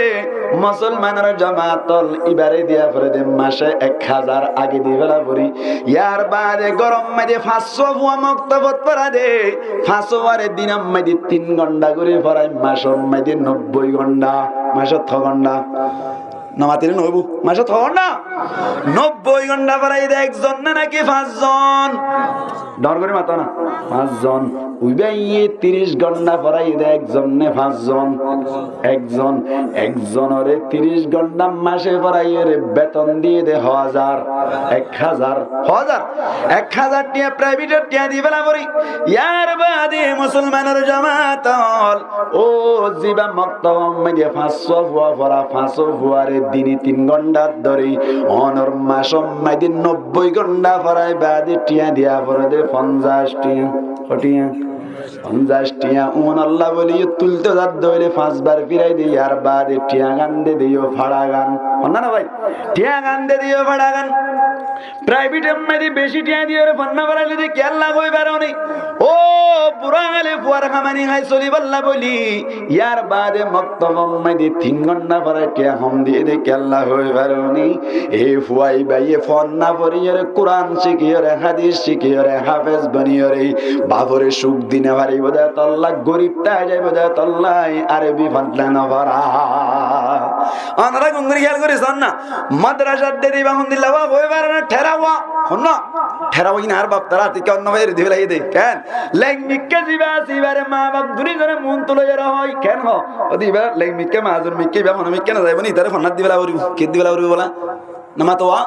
musolmanor jamaat ol, íbare diya fore de mace ek házar age di fela fori. Yar baade góror maze fañs fua moktobot fora de, fañs fuare dinor maze tin gonthá gori forai, macor maze nobboi gonthá. Macot ho gonthá? No matile no óibo. Macot ho gonthá? Nobboi gonthá forai de ekzon ne naki fañs zon? Dóñr gori mato na. Fañs zon. Íbaye tiric gonthá forai de ekzon ne fañs zon? Ekzon. Ekzonore tiric gonthá mace forai ore beton diye de ho házar? Ek házar. Ho házar? Ek házar tiañ praivetor tiañ di fela fori. Yar baade musolmanor jamaat ol, ó ziba moktobor maze fañs fua fora, fañs fuare dine tin gonthá dóri, onor macor maze nobboi gonthá forai baade tiañ diya fore de fonzaic tiañ. Hoçé tiañ? Fonzaic tiañ. Unolla boli yó tulte zadde óile fañs bar firai de, yar baade tiañ gán de de yó fara gán. Hon na na bái? Tiañ gán de de yó fara gán. Praivetor maze beci tiañ diyore fonná foraile de kiyólla hoi faro ni? Ó bura hále fuar hamani hái solibálla boli, yar baade moktobor maze tin gonthá forai tiañ hom diye de kiyólla hoi faro ni? E fua íbaye fonná foriyore, Kuran cikiyore, hadis cikiyore, hafez boniyore, bafore suk di no faribo de tolla, gorib tai zaibo de tolla, Arobi fonná no fora. Onora gom gori hiyal gori son na. Madrasat de diba hondilla wa hoi fare na, thera wa. Hon na. Thera wa inar baf tara ati ke onno fai di félai de. Ken? Leng mikká ziba asé ibare ma baf duri zone mun tulo yara hoi. Ken ho? Ó diba leng mikká, mazur mikká, iba hono mikká no zaibo ni, itare fonná di fela foribo. Ki di fela foribo bola? No mato wa?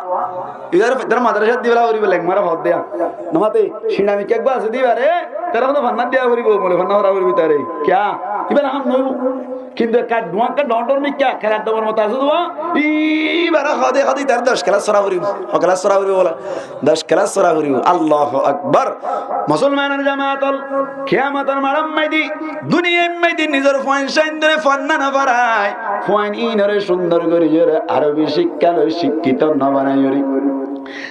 Itare, itare madrasat di fela foribo, leng mara hod deya. No mate, siña mikká ekbar asé de ibare, itare hono fonná diya foribo, mole fonná fora foribo itare. Kiya? Ibar ham no óibo. Kintu ekka duwa ekka dhoóñr dhoóñr mikká, kerat domor moto asé duwa, ibare hode hode itare doc kelas sora foribo, ho kelas sora foribo bola, doc kelas sora foribo. Allahu Akbar. Musolmanor jamaat ol, kiyamotor maçor maze, duniyar maze nizor fuain sáindore fonná no forai, fuain inore cúndor gorí yore Arobi cikká loi cikkito no banai yore.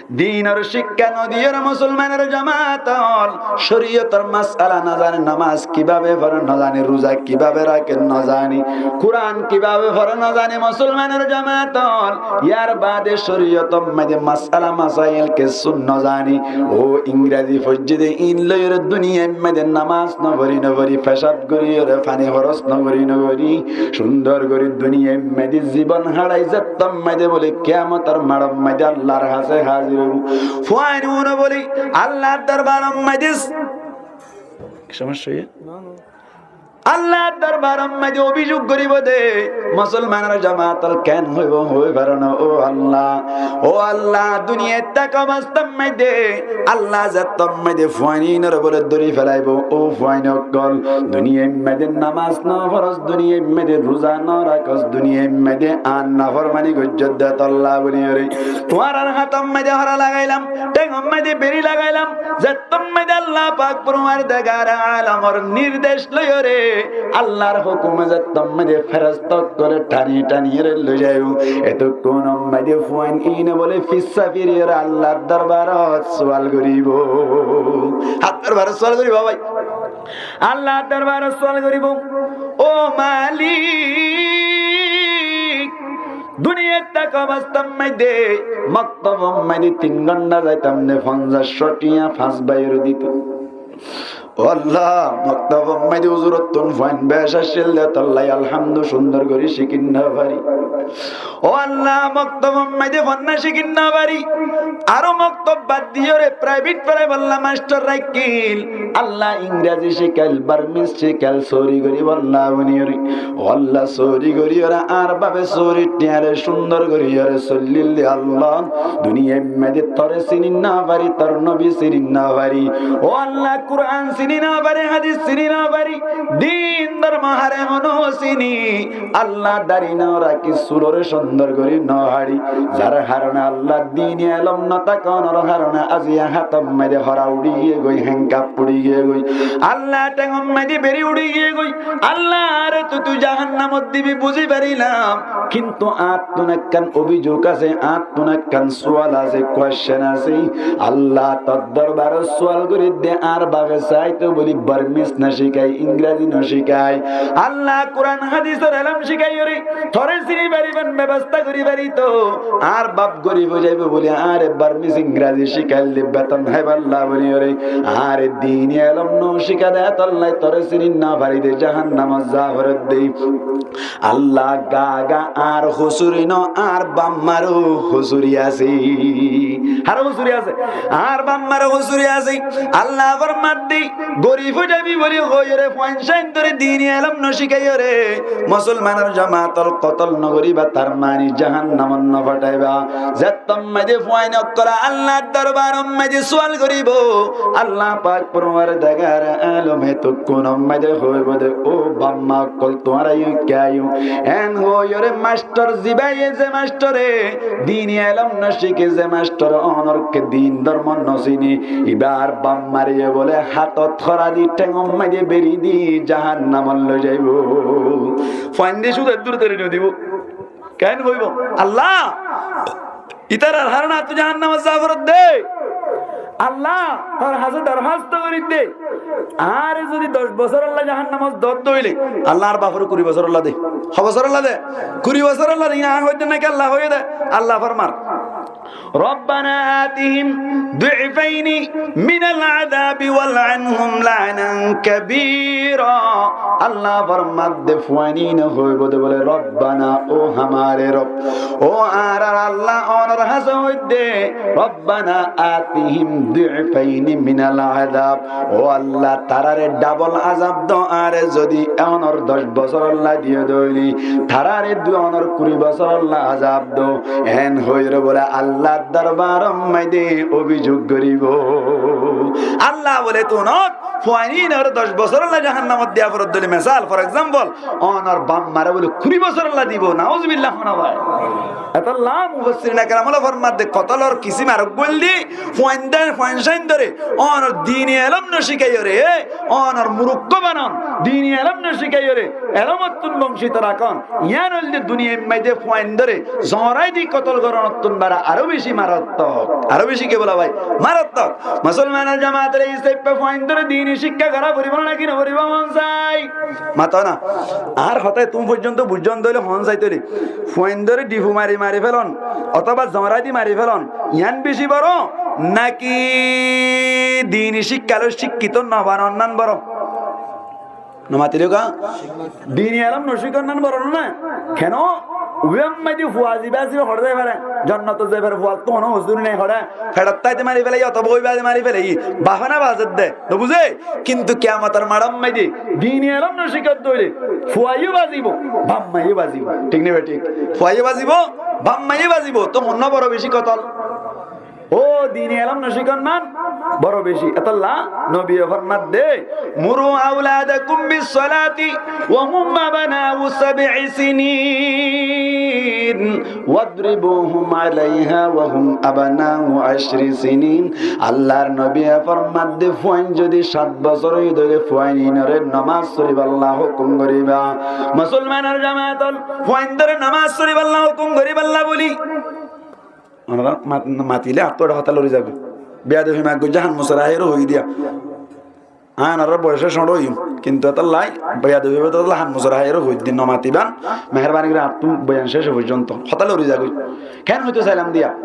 Dinor cikká no diyore musolmanor jamaat ol, coriyotor masala no zane, namaz kibabe fore no zane, ruza kibabe rake no zane, Kuran kibabe fore no zane musolmanor jamaat ol. Yar baade coriyotor maze masala masail kessú no zane. Ó ingrazi foijje de in loiyore duniyar maze namaz no fori no fori, fecab gorí yore fani horos no gorí no gorí, cúndor gorí duniyar maze zibon hárai zettót maze bóle kiyamotor maçor maze Allar hañse házir óibo. Fuain uno bóle Allar dorbaror maze, ki somosya óiye? Allar dorbaror maze obijug goribo de, musolmanor jamaat ol ken hoibo, hoi faro na, ó Allah, ó Allah, duniyat táka obostár maze Allah zettót maze fuain inore bóle dóri felaibo, ó fuain okkol, duniyar maze namaz no foros, duniyar maze ruza no rakos, duniyar maze añár naformani goijjós de tolla buli yore. Tuáñrar hátor maze hóra lagailam, thengor maze beri lagailam, zettót maze Allah pak forwardegare alamor nirdec loiyore, Allar hukume zettót maze feresta okkole thani thani yore loi zaibo. Etókkunor maze fuain ine bóle fissa firi yore Allar dorbarot sual goribo. Allar dorbarot sual goribo bái. Allar dorbarot sual goribo, ó Malik, duniyat táka obostár maze moktobor maze tin gonthá zaitam de fonzaic cót tiañ fañs báiyore ditum. Ó Allah, moktobor maze uzurottún fuain bec accíl de tolla Alhamdu cúndor gorí cíki no fari. Ó Allah, moktobor maze fonná cíki no fari. Aró moktob bad diyore praibet foraibálla mastor raikkíl. Allah, ingrazi cíkail, barmis cíkail, sóri goríbolla buniyore. Ó Allah, sóri goríyore añár bafe sórir tiañre cúndor goríyore soillíl de Allah. Duniyar maze tore sini no fari, tor nobi sini no fari. Ó Allah, Kuran sini sini no fari, hadis sini no fari, din dormo hare hono sini, Allah dari no raki, sulore cúndor gori no haçi, zar harone Allah dini elóm no tákonor harone aijja hátor maze hora uçi giyé goi, henkaf uçi giyé goi, Allah théngor maze beri uçi giyé goi, Allah are to tui jahannamot dibi buzi farilam, kintu añáttun ekkán obhijog asé, añáttun ekkán sual asé, question asé. Allah, tor dorbarot sual gorí de, añár bafe saito buli Bormis no cíkai, Ingrazi no cíkai. Allah, Kuran hadisor elóm cíkaiyóre, tore sini fariban bebosta gorí farito. Añár baf gorif ói zaibo buli añáre Bormis Ingrazi cíkaile beton háiballa buliyóre, añáre dini elóm no cíka de, etolla tore sini no fari de, jahannamot za forot de. Allah, gaga añár hosuri no, añár baf-maro hosuri asé. Haro hosuri asé? Añár baf-maro hosuri asé. Allah formadde, gorif ói zaibi buli hoiyóre fuain sáindore dini elóm no cíkaiyóre, musolmanor jamaatol kotol no goriba, tar mani jahannamot no fataiba. Zettót maze fuain ókkole Allahr dorbarot maze sual goribo, Allah pak Porwardigare alome tukkúnot maze hoibo de, ó baf-ma ókkol, tuáñra yó kiyá? En hoiyóre mastor zibaye, ze mastore dini elóm no cíke, ze mastor onor ke din dormo no sine, ibar baf-mare bóle hátot hora di, théngor maze beri di jahannamot loi zaibo. Fuainde cúde dur dori no dibo. Ken hoibo? Allah, itarar harone añáttu jahannamot za forot de. Allah, tor hañsé dorhast gorí de, añáre zodi doc bosórolla jahannamot dór de óile, Allah, añár bafore kuri bosórolla de. Ho bosórolla de? Kuri bosórolla de. Iín añí hoiddé náki Allah hoiyé de? Allah formar, ربنا آتهم ضعفين من العذاب والعنهم لعنا كبيرا. Allah formadde, fuain íne hoibo de bóle, ربنا, ó añáre Rob, ó añárar Allah, onor hañsé hoiddé, ربنا آتهم ضعفين من العذاب. Ó Allah, tarare double azab do, añáre zodi onor doc bosórolla diyo de óile, tarare dui onor kuri bosórolla azab do. En hoiyóre bóle Allahr dorbarot maze obhijog goribo. Allah bóle, tuáñr fuain ínore doc bosórolla jahannamot diya forot de óile, mesal, for example, onor baf-mare bóle kuri bosórolla dibo. Nauzubillah, hono bái. Etolla mufassirine keram ókkole formadde, kotolor kisim aró goil de, fuain sáindore onor dini elóm no cíkaiyóre, onor murukko banon, dini elóm no cíkaiyóre, elomottún boñcito rakón. Yián óilde duniyair maze fuaindóre zorai di kotol gorónottún bara aró beci marattok. Aró beci ki bola bái? Marattok. Musolmanor jamaat ókkol, e hísafe fuaindóre dini cíkka gorá foribó né náki no foribó, hon sai? Mato na. Añár hotá tuñí foijjonto buijjó de óile hon sai tóile, fuaindóre difu mari mari felon, otóba zorai di mari felon, yián beci boro náki dini cíkka loi cíkkito no banon nan boro? No matile ka? Dini elóm no cíkon nan boro no na? Keno? Uwé maze fua ziba ziba hoçé zai fare, jonnotot zai fare, fuattú hono huzur nai hoçé, feçot táite mari félaiye, otóba ói baade mari félaiye, bafe no baze de, no buzé? Kintu kiyamotor maçot maze dini elóm no cíkon de óile, fuaiyó bazibo, baf-maiyó bazibo. Thík né bethík? Fuaiyó bazibo, baf-maiyó bazibo. Tó honno boro beci kotol? Ó, dini elóm no cíkon nan boro beci. Etolla nobiye formadde, مروا أولادكم بالصلاة وهم أبناء سبع سنين واضربوهم عليها وهم أبناء عشر سنين. Allar nobiye formadde, fuain zodi sát bosór ói de óile fuain ínore nomás foribálla hókum goriba. Musolmanor jamaat ókkol, fuaindóre nomás foribálla hókum goribálla buli Onora mat-, matile añáttu eçe hotá lori zagói. Beyadobi maaf goijjó, han musora háiyore hoi diya. Añí onora boyose cóñço óiyum, kintu etolla beyadobi óibo de etolla han musora háiyore hoi di, no matiban, meherbani gorí añáttu boyan céc foijjonto. Hotá lori zagói. Ken hoito sailam diya?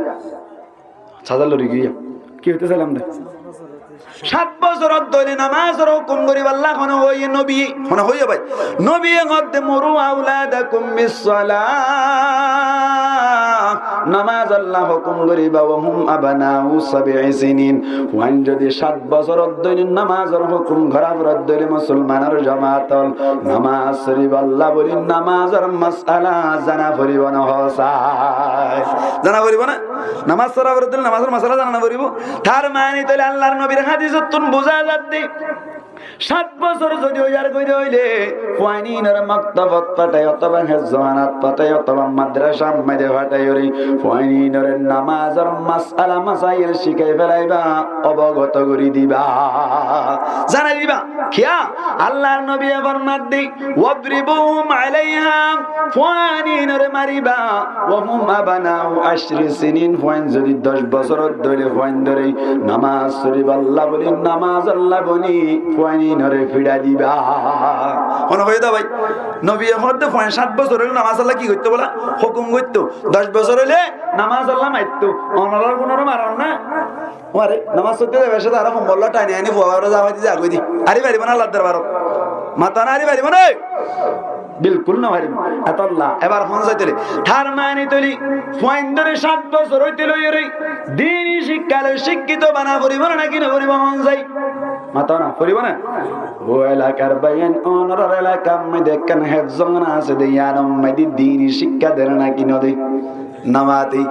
Sáza lori giyé. Ki hoito sailam de? Sát bosór ódde óile nomásor hókum goribálla hone hoiye nobiye? Hone hoiye bái? Nobiye hoódde, مروا أولادكم بالصلاة. Nomázolla hókum goriba, وهم أبناء سبع سنين. Fuain zodi sát bosór ódde óile nomázor hókum gorá foredde óile musolmanor jamaat ókkol, nomás foribálla buli nomázor masala zana foribo né hoó sai? Zana foribo né? Nomás forá foredde óile nomázor masala zana no foribo? Tar mani tóile Allar nobir hádisottu buzá zadde, Cát bosór zodi ói zargói de óile, fuain inóre moktob ot fathai, otóba hefzohanat fathai, otóba madrasa maze fathai óre, fuain inóre namazor masala masail cíkai felaiba, obogoto gorí diba, zanai diba. Kiyá? Allar nobiye formar de, "Wadribuhum alaiha", fuain inóre mariba, "wa hum abnau ashri sinin", fuain zodi doc bosór ot de óile fuain dóre namaz foribálla buli, namaz olla buli, fuain inóre fiçá diba. Hone hoiyé de bái? Nobiye hoódde fuain cát bosór óile namaz olla ki goittó bola? Hókum goittó. Doc bosór óile namaz olla maitto. Onorar gunóre maron na. Mare, namaz foitté zaibar sáte aró hombolla tani ani fua baro za faiti za goi di. Ari faribo na Allar dorbarot? Mata na, ari faribo na? Bilkul no faribo. Etolla, ebar hon zai toli. Tar mani toli, fuain dóre cát bosór óite loi ore, dini cíkka loi cíkkito bana foribo na naki no foribo, hon zai? Mata na, foribo na? Ó elakar báiyain, onorar elakar maze ekkán hefzohana asé de, yián maze dini cíkka der naki no de? Namati,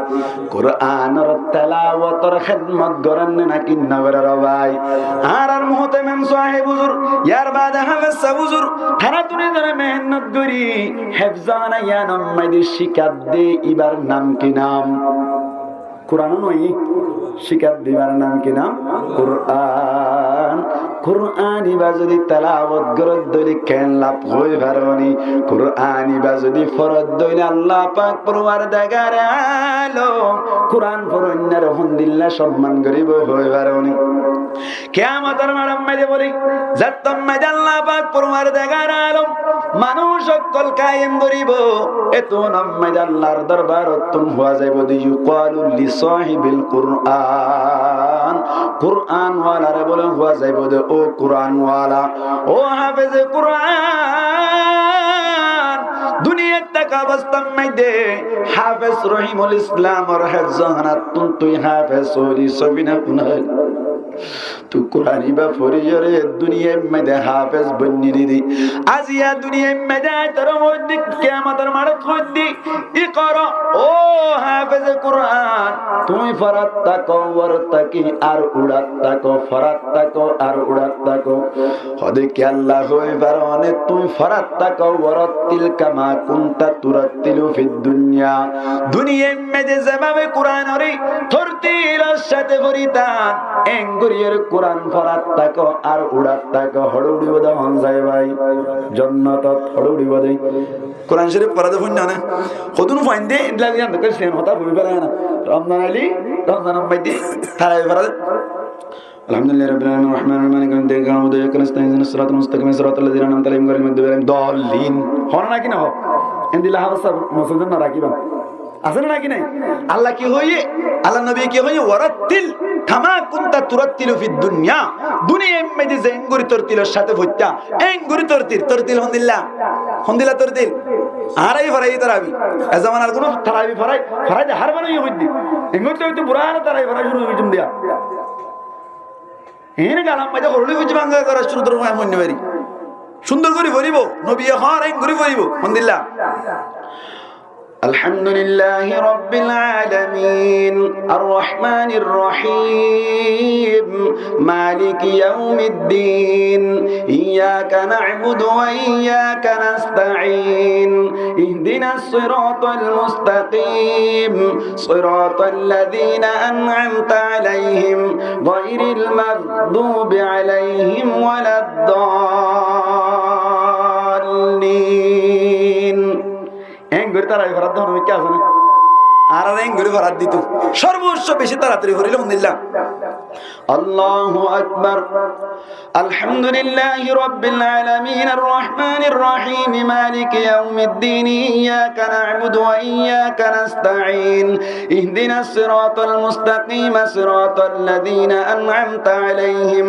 Kuranor telawotor hédmot gorer né naki no gorer ó bái? Añárar muhtemem sáheb huzur, yar bade háfez sáb huzur, tará tuni tará mehénnot gorí héfzana yián maze cíkadde, ibar nam ki nam? Kuran ó noó, cíkadde ibar nam ki nam? Kuran. Kuran iba zodi telawot goródde óile ken laf hoi faribá ni? Kuran iba zodi foródde óile Allah pak porwardigare alom Kuran foróinnare hondilla somman goríbo hoi faribá ni? Kiyamotor maçot maze bóli, zettó maze Allah pak porwardigare alom manúic ókkol kaiyem goríbo, ettó maze Allar dorbarottún hoó zaibo de, yuqalu li sáhibil Kuran. Kuran walare bóle hoó zaibo de, ó Kuran wala, ó háfeze Kuran, duniyait táka obostár maze háfez Rohimul Islamor héfzohanattún tui háfez óili sóbi na kunal? Tui Kuran iba fori yore duniyair maze háfez boni didi. Aziya duniyair maze aitó hoódde, kiyamotor maçot hoódde, iqra, ó háfeze Kuran, tui forat táko, uorat táki ar uçat táko, forat táko ar uçat táko. Hoódde ki Allah hoi faribá ni, tui forat táko, warattil kama kunta turattilu fid dunya. Duniyair maze zebábe Kuranore tortilor sáte foritan, engorí ore Kuran forat táko ar uçat táko, hoçé uçíbo de hon zai bái? Jonnotot hoçé uçíbo de? Kuran Córif fora de fúinno né? Hodún fuain de, endilla ziyán de kói siyan hotá fori félai na. Romzan aile, Romzanor maze tarabi fora de. الحمد لله رب العالمين الرحمن الرحيم مالك يوم الدين إياك نعبد وإياك نستعين اهدنا الصراط المستقيم صراط الذين أنعمت عليهم غير المغضوب عليهم ولا الضالين. Hoó naki no hoó? Endilla háfez sáb mosjidot no rakíba. Asé né naki nai? Allah ki hoiye? Allar nobiye ki hoiye? Warattil kama kunta turattilu fid dunya. Duniyair maze ze engorí tortilor sáte foittá, engorí tortil, tortil hondilla? Hondilla tortil? Añára ki forai tarabi? E zomanar gunó tarabi forai, forai de hár bar óiye hoidde. Engorí tortil bura tarabi forai cúru goijjum diya. Híin galam maze horóli fuji banga gora cúru dóri fuain fúinno fari. Cúndor gorí foribo, nobiye hoór hén gorí foribo. Hondilla? الحمد لله رب العالمين الرحمن الرحيم مالك يوم الدين إياك نعبد وإياك نستعين اهدنا الصراط المستقيم صراط الذين أنعمت عليهم غير المغضوب عليهم ولا الضالين. Engorí tarabi forat de hono mikká asé né? Añára engorí forat ditu. Sorbocco beci taratari forile hondilla? الله أكبر. الحمد لله رب العالمين الرحمن الرحيم مالك يوم الدين إياك نعبد وإياك نستعين اهدنا الصراط المستقيم صراط الذين أنعمت عليهم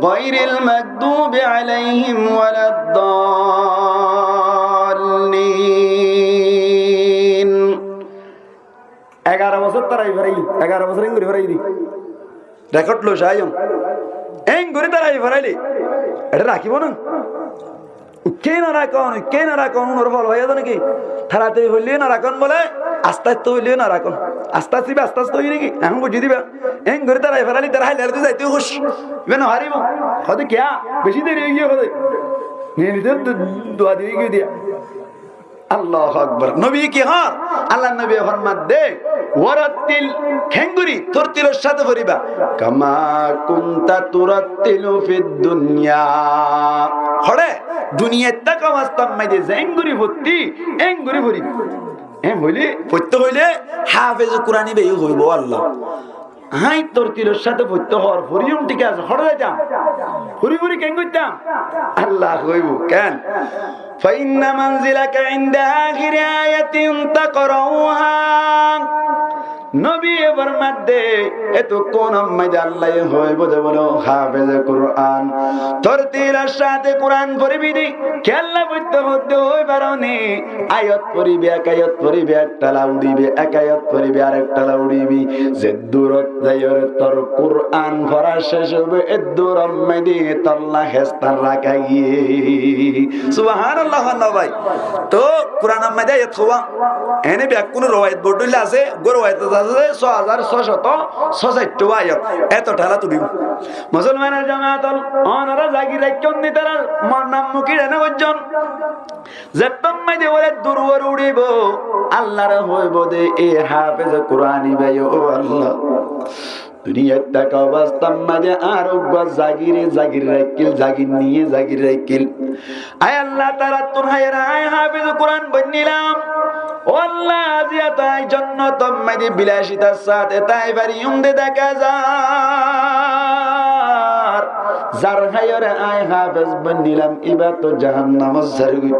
غير المغضوب عليهم ولا الضالين. Egaro bosór tarabi forai, egaro bosór engorí forai di. Rekod loi saiyum. Engorí tarabi foraile. Ete rakíbo na? Ukkái no rakón, ukkái no rakón, unor fol faiyó de naki? Taratari foille no rakón bole, Aste aste óile no rakón. Aste aste íba aste aste óiye né ki? Ehón buzí diba. Eén gorí tará félai, tará háile háile zaito húc. Íba no faribó. Hoó de kiyá? Beci deri ói giyé hoó de. Niyat dua di ói giyé diya. Allahu Akbar. Nobi ki hoór? Allar nobi formadde, "Warattil", keéngorí tortilor sáte foriba. "Kama kunta turattilu fid dunya." Hoçé, duniyait táka obostát maze zeéngorí fottí, eéngorí foribi. Eén hoilé, foittó hoilé, háfeze Kurani íbaye hoibó, Allah. Aññí tortilor sáte foittó hoór, foriyum thík asé, hoçé zaitam? Fori fori keén goittám? Allah hoibó, keén? "Fa inna manzilaka inda akhiri ayatin taqra'uha." Nobiye formadde, etukkúnor maze Allaye hoibó de bóle, háfeze Kuran, tortilor sáte Kuran foribi de, kiyólla foittó hoódde hoi faróni, ayat foribi, ek ayat foribi, ek tala uçibi, ek ayat foribi, arek tala uçibi. Zeddurot zaiyóre tor Kuran fora céc óibo, edduror maze tolla hestan raká giyé. Subhanallah, hoó na bái. Toh Kuranor maze ayat hoó, ene beggún rowayat board óile asé, uggwá rowayat asé só házar só cót só caittó ayat. Eto tala tulibo. Musolmanor jamaat ol, onora zagir raikkón ni, tarar nam muki ene goijjón. Zettót maze bóle durwar uçibó, Allaré hoibó de, e háfeze Kuran íbaye, ó Allah, duniyait táka obostát maze añár uggwá zagire zagir raikkíl, zagirniye zagir raikkíl. Ai Allah, tarattún háiyore aññí háfeze Kuran boinnílam. Ó Allah, aijja to aññí jonnotor maze bilacitar sáte tái fariyum de deka zar. Zar háiyore aññí háfez boinnílam, íba to jahannamot zargói.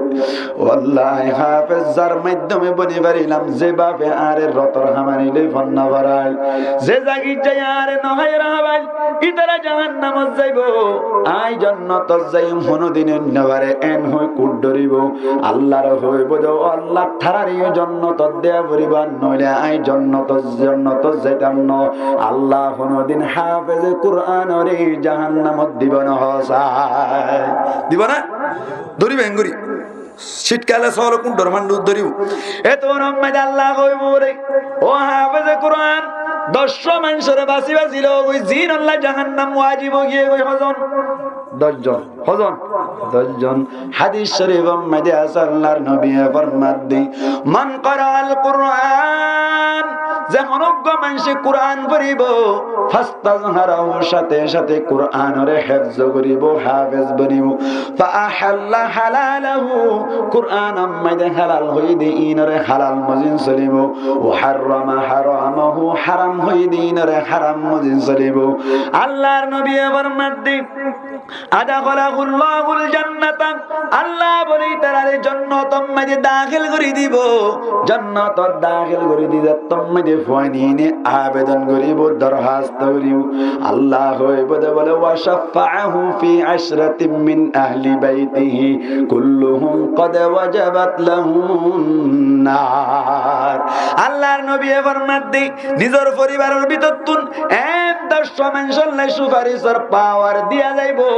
Ó Allah, aññí háfez zar maiddome boni farilam, ze bafe añáre rotor hamani loi fonná forail, ze zagir zai añáre no háiyore hábail, ítara jahannamot zaibo, aññí jonnotot zaiyum, honodin ói no fare, eén hoi kut dóribo. Allaré hoibó de, ó Allah, tarareyó jonnotot deya foribo, ar noóile aññí jonnotot, jonnotot zaitam no. Allah honodin háfeze Kuranoré jahannamot dibo no, hoó sai. Dibo na? Dóribo eéngorí. Cítkale sóolo kúndor fándut dóribo. Etuwar maze Allah hoibó de, ó háfeze Kuran, doccwá maincóre basi basi logói, ziínolla jahannam wajib ói giyé goi. Hozon? Doc zon. Hozon? Doc zon. Hádis córifor maze asé, Allar nobiye formadde, "Man qara'al Qur'an", ze honó uggwá maincé Kuran foribo, "fastazharahu", sáte sáte Kuranoré héfzo goríbo, háfez bonibo, "fa ahalla halalahu", Kuranor maze halal hoiyé de iínoré halal mozin solibo, "wa harrama haramahu", haram hoiyé de iínoré haram mozin solibo. Allar nobiye formadde, "Adkhalahullahu al-jannata", Allah bóle ítararé jonnotor maze dahél gorí dibo. Jonnotot dahél gorí di, zettót maze fuain íne abedon goríbo, dorhas goríbo. Allah hoibó de bóle, "Wa shaffa'ahu fi ashratin min ahli baytihi kulluhum qad wajabat lahumun nar." Allar nobiye formadde, nizor foribaror bútottún eén doccwá maincólla sufarisor pawar diya zaibo,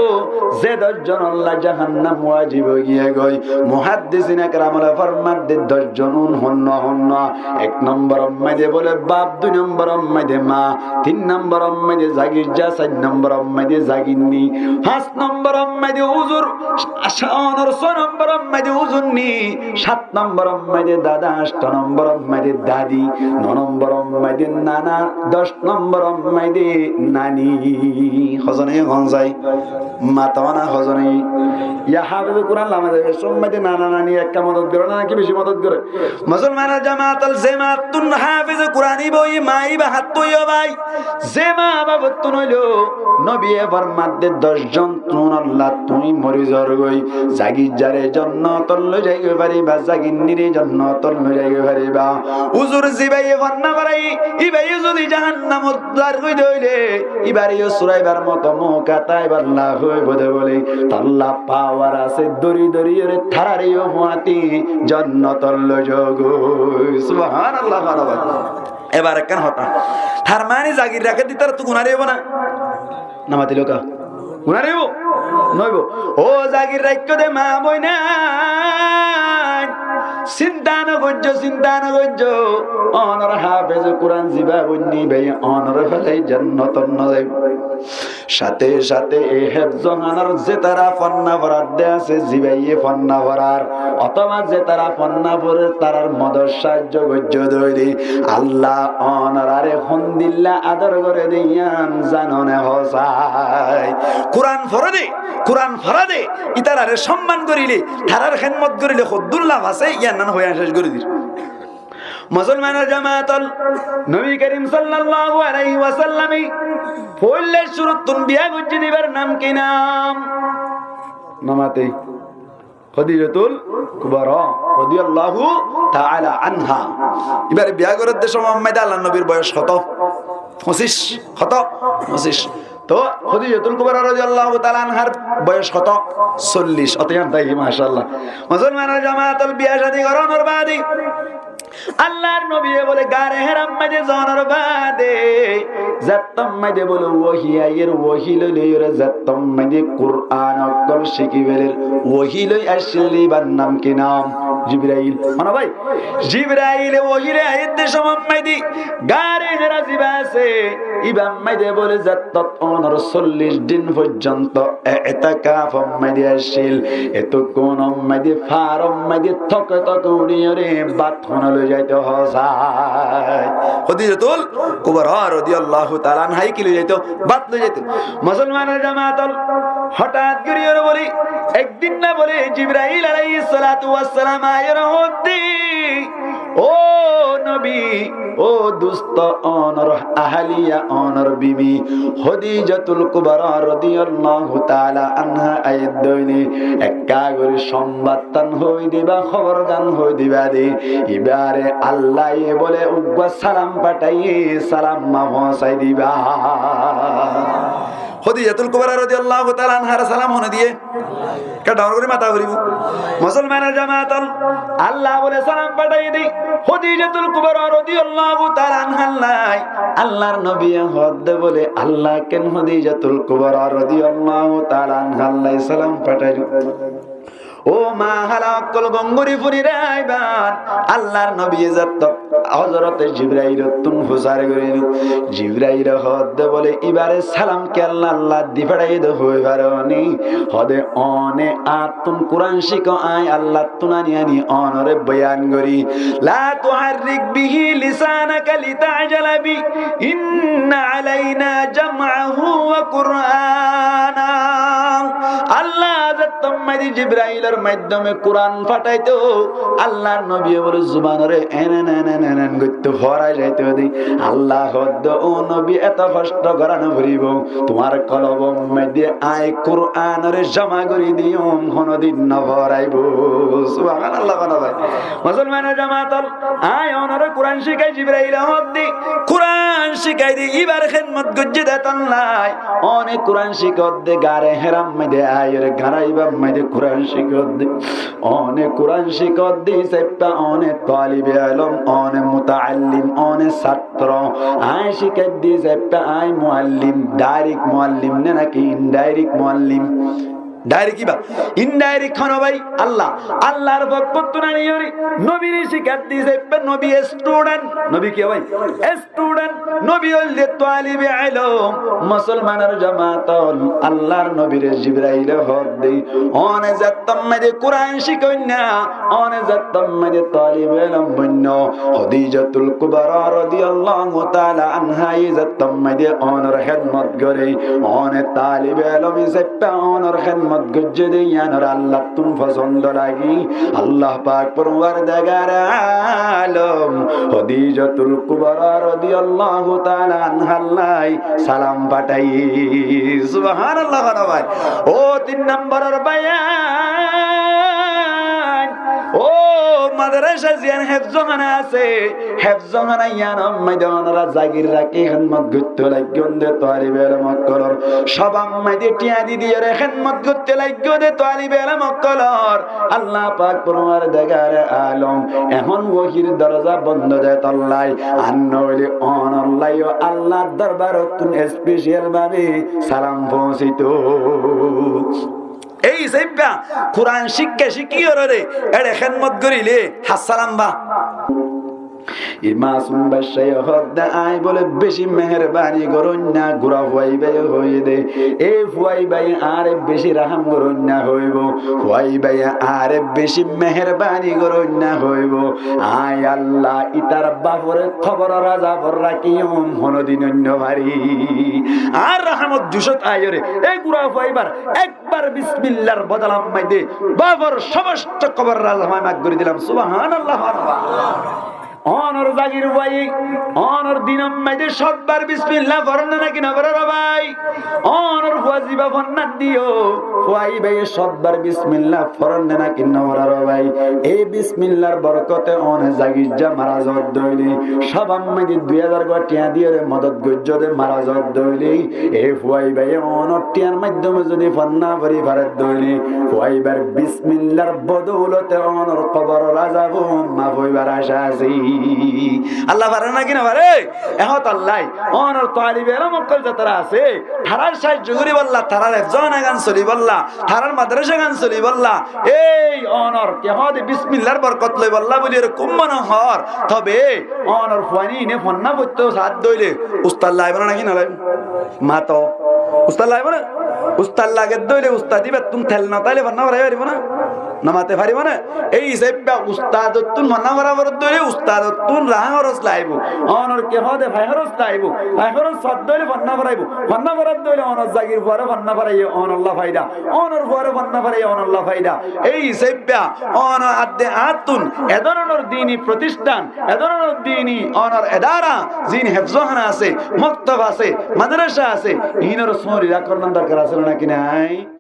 ze doc zonolla jahannam wajib ói giyé goi. Muhaddisine keramore formadde doc zon un honnúa honnúa. Ek nomboror maze bóle baf, dui nomboror maze ma, tin nomboror maze zagirza, sair nomboror maze zagirni, fañs nomboror maze uzur, onor só nomboror maze uzurni, sát nomboror maze dada, ancto nomboror maze dadi, no nomboror maze nana, doc nomboror maze nani. Hozone hon zai? Matawa na hozone? Ya háfeze Kuran lama zaibe, sómmaide nana nani ekka modot gore na naki beci modot gore? Musolmanor jamaat ol, ze mattún háfeze Kuran íba óiye, ma íba háttó óiye bái. Ze ma babottún óilo, nobiye formadde doc zon tuñí olla tuñí mori zorgoi, zagirjare jonnotot loi zaigoi fariba, zagirnire jonnotot loi zaigoi fariba. Uzur zibaye fonná forai, íbaye zodi jahannamot zargoi de óile, íbareyó suraibar moto mouka táibar, Allah hoibó de bóle, tolla pawar asé, dóri dóriyóre tarareyó fuañti jonnotot loi zogoi. Subhanallah, barabar. Ebar ekkán hotá. Tar mani zagir raké de ítarattú gunáre óibo na? Namatilóka. Gunáre óibo? Noóibo. Ó zagir raikkó de ma boinain, Sinta no goijjó, sinta no goijjó. Ónor háfeze Kuran zibá boinné íbaye ónore félai jannot no zaibo. Sáte sáte e héfzohánat zetará fonná foradde asé, zibáye fonná forar, otóba zetará fonná forer, tarár modot sáaijjo goijjó dé óile, Allah ónorare hondilla ador gore dé yián zano né hoó sai. Kuran fore dé, Kuran fora dé, ítarare somman gorile, tarár hédmot gorile hoddúr laf asé, yián nan hoiya céc gori dir. Musolmanor jamaat ol, Nobi Kerim sallallahu alaihi wasallame foóila cúruttún biya goijjé dé íbar nam ki nam? Namate Khodijatul Kubra rodiyallahu taala anha. Íbare biya gorer dé somot maze Allar nobir boyos hoto? Foñsic. Hoto? Foñsic. Toh Khodijatul Kubra rodiyallahu taala anhar boyos hoto? Sollic. Oto yián táke, mashallah. Musolmanor jamaat ol, biya cádi gorónor baade Allar nobiye bóle gare Héra maze zonor baade, zettót maze bóle wohi aiyér, wohi loi loiyóre zettót maze Kuran okkol cíki feler, wohi loi aiccíl dé íbar nam ki nam? Jibrail. Mano bái, Jibraile wohi loi aiyér dé somot maze gare Héra zibá asé, íbar maze bóle zettót ónor sollic din foijjonto etekaf or maze accíl, etukkun or maze far or maze toke toke uçiyóre bát hone loi zaito hoó sai? Khodijatul Kubra rodiyallahu taala anhai ki loi zaito? Bát loi zaito. Musolmanor jamaat ol, hotát goriyóre bóle ek din na bóle Jibrail alaihis salatu wassalam aiyóre hoó dé, ó nobi, ó dustó, ónor ahaliya, ónor bibi Khodijatul Kubra rodiyallahu taala anha aiyér dé óile, ekká gori sombad tán hoi diba, hóbor gán hoi diba dé, íbare Allaye bóle uggwá salam fathaiyé, salam ma foóñsai diba. Khodijatul Kubra rodiyallahu taala anhare salam hone diyé? Ekka dhoóñr gori mata foribo. Musolmanor jamaat ol, Allah bóle salam fathaiyé dé Khodijatul Kubra rodiyallahu taala anhallái. Allar nobiye hoó dé bóle, Allah ken Khodijatul Kubra rodiyallahu taala anhallái salam fathailo? Ó ma hala okkol, gom gori funi raiban, Allar nobiye zettót Hozorote Jibrailottún fusár goríl. Jibraile hoódde bóle, ibáre salam kiyólla Allah di fetháiye de hoi faró né? Hoóde, one añáttún Kuran cíko, aññí Allattún aní aní onoré boyan gorí. لا تحرك به لسانك لتعجل به إن علينا جمعه وقرآنه. Allah zettót maze Jibrailor maiddome Kuran fetháito, Allar nobiye bóle zubanoré enen enen enen goittó, forai zaito de. Allah hoódde, ó nobi, eto hoctho gorá no foribó, tuáñr kolbor maze aññí Kuranoré zoma gorí diyum, honodin no foraibó. Subhanallah, hono bái. Musolmanor jamaat ol, aññí onoré Kuran cíkai, Jibraile hoódde, Kuran cíkai de, ibar hédmot goijjé de tollá. One Kuran cíkodde, gare Hérar maze aiyóre, gare ibar maze Kuran cíkodde. One Kuran cíkodde, saippá one talibe elom, one mutaallim, one sattro. Aññí cíkaidde, saippá aññí muallim, direct muallim ne naki indirect muallim? Direct ibá, indirect hono bái? Allah. Allar fokkóttun aníyore nobire cíkaidde, saippá nobi student, nobi ki bái? Student, nobi óilde talibe elom. Musolmanor jamaat ol, Allar nobire Jibraile hoódde, one zettót maze Kuran cíkoinna, one zettót maze talibe elom boinno, Hodijatul Kubra rodiyallahu taala anha ye zettót maze onor hédmot goré, one talibe elom ye saippá onor hédmot goijjé de, yiánoré Allattún fosondo lagí. Allah pak forwardegare alom Hodijatul Kubra rodiyallahu taala anhallái salam fetháiye. Subhanallah, hono bái. Ó tin nomboror bayan, ó madrasa ziyán hefzohana asé, hefzohana yiánor maze onora zagir rakí hédmot goittó laiggón de talibe elom okkolor. Sobab maze thiañ di diyóre hédmot goittó laiggón de talibe elom okkolor. Allah pak forwardegare alom ehón wohir doroza bondo de tollá, ar noóile onollái yó Allar dorbarottún special bábe salam foóñsito. Ei hísabe Kuran cíkka cíkki goróre, ére hédmot goríle, hassá lamba. E masum baccáye hoódde, aññí bóle beci meherbani goróinna, gura fuaibáye hoiyé dé. E fuaibáye añáre beci rahám goróinna hoibóu. Fuaibáye añáre beci meherbani goróinna hoibóu. Aññí Allah, ítar bafore kobor azafor rakiyum, honodin óinno fari. Añár rahámot jucót aiyóre, e gura fuaibár ek bar bismillar bodola maze bafór somosto kobor azab aññí maf gorí dilam. Subhánallah. Ónor zagir bái, ónor dinor maze cót bar bismillah foron né náki no foron bái? Ónor fua ziba fonná diyó, fuaibáye cót bar bismillah foron né náki no foron bái? Ei bismillar borkote óne zagir za mara zodde óile, sóbar maze dui házar gua thiañ diyóre modot goijjó dé, mara zodde óile, e fuaibáye ónor thiañr maiddome zodi fonná fori faredde óile, fuaibár bismillar bodoulote ónor kobor azab maf óibar acá asé. Allah fare náki no fare? Ehón Allah, ónor talibe elóm ókkol zetará asé, tarár saáijjo goríbolla, tarár hefzóhana gán solibólla, tarár madrasa gán solibólla, ei ónor ki hoóde bismillar borkot loibólla buli ere kúm mone hoór, tobe ónor fuain íne fonná foittóu saádde óile, ustad laibóu né náki no laibóu? Mato. Ustad laibóu né? Ustad lagedde óile ustad íbattún tel no táile fonná forai faribóu né? No mate faribóu né? Ei hísabe ustadottún fonná fora foredde óile ustadottún rahá hóros laibóu. Ónor ki hoóde fai hóros laibóu. Fai hóros foredde óile fonná foraibóu. Fonná foredde óile ónor zagir fuare fonná foraiyé ónolla faida. Ónor fuare fonná foraiyé ónolla faida. Ei hísabe ónor adde añáttun e dóronor dini fotistán, e dóronor dini ónor edara, ziín hefzóhana asé, moktob asé, madrasa asé, iínor sóri rakónnan dorkar asé né náki nái?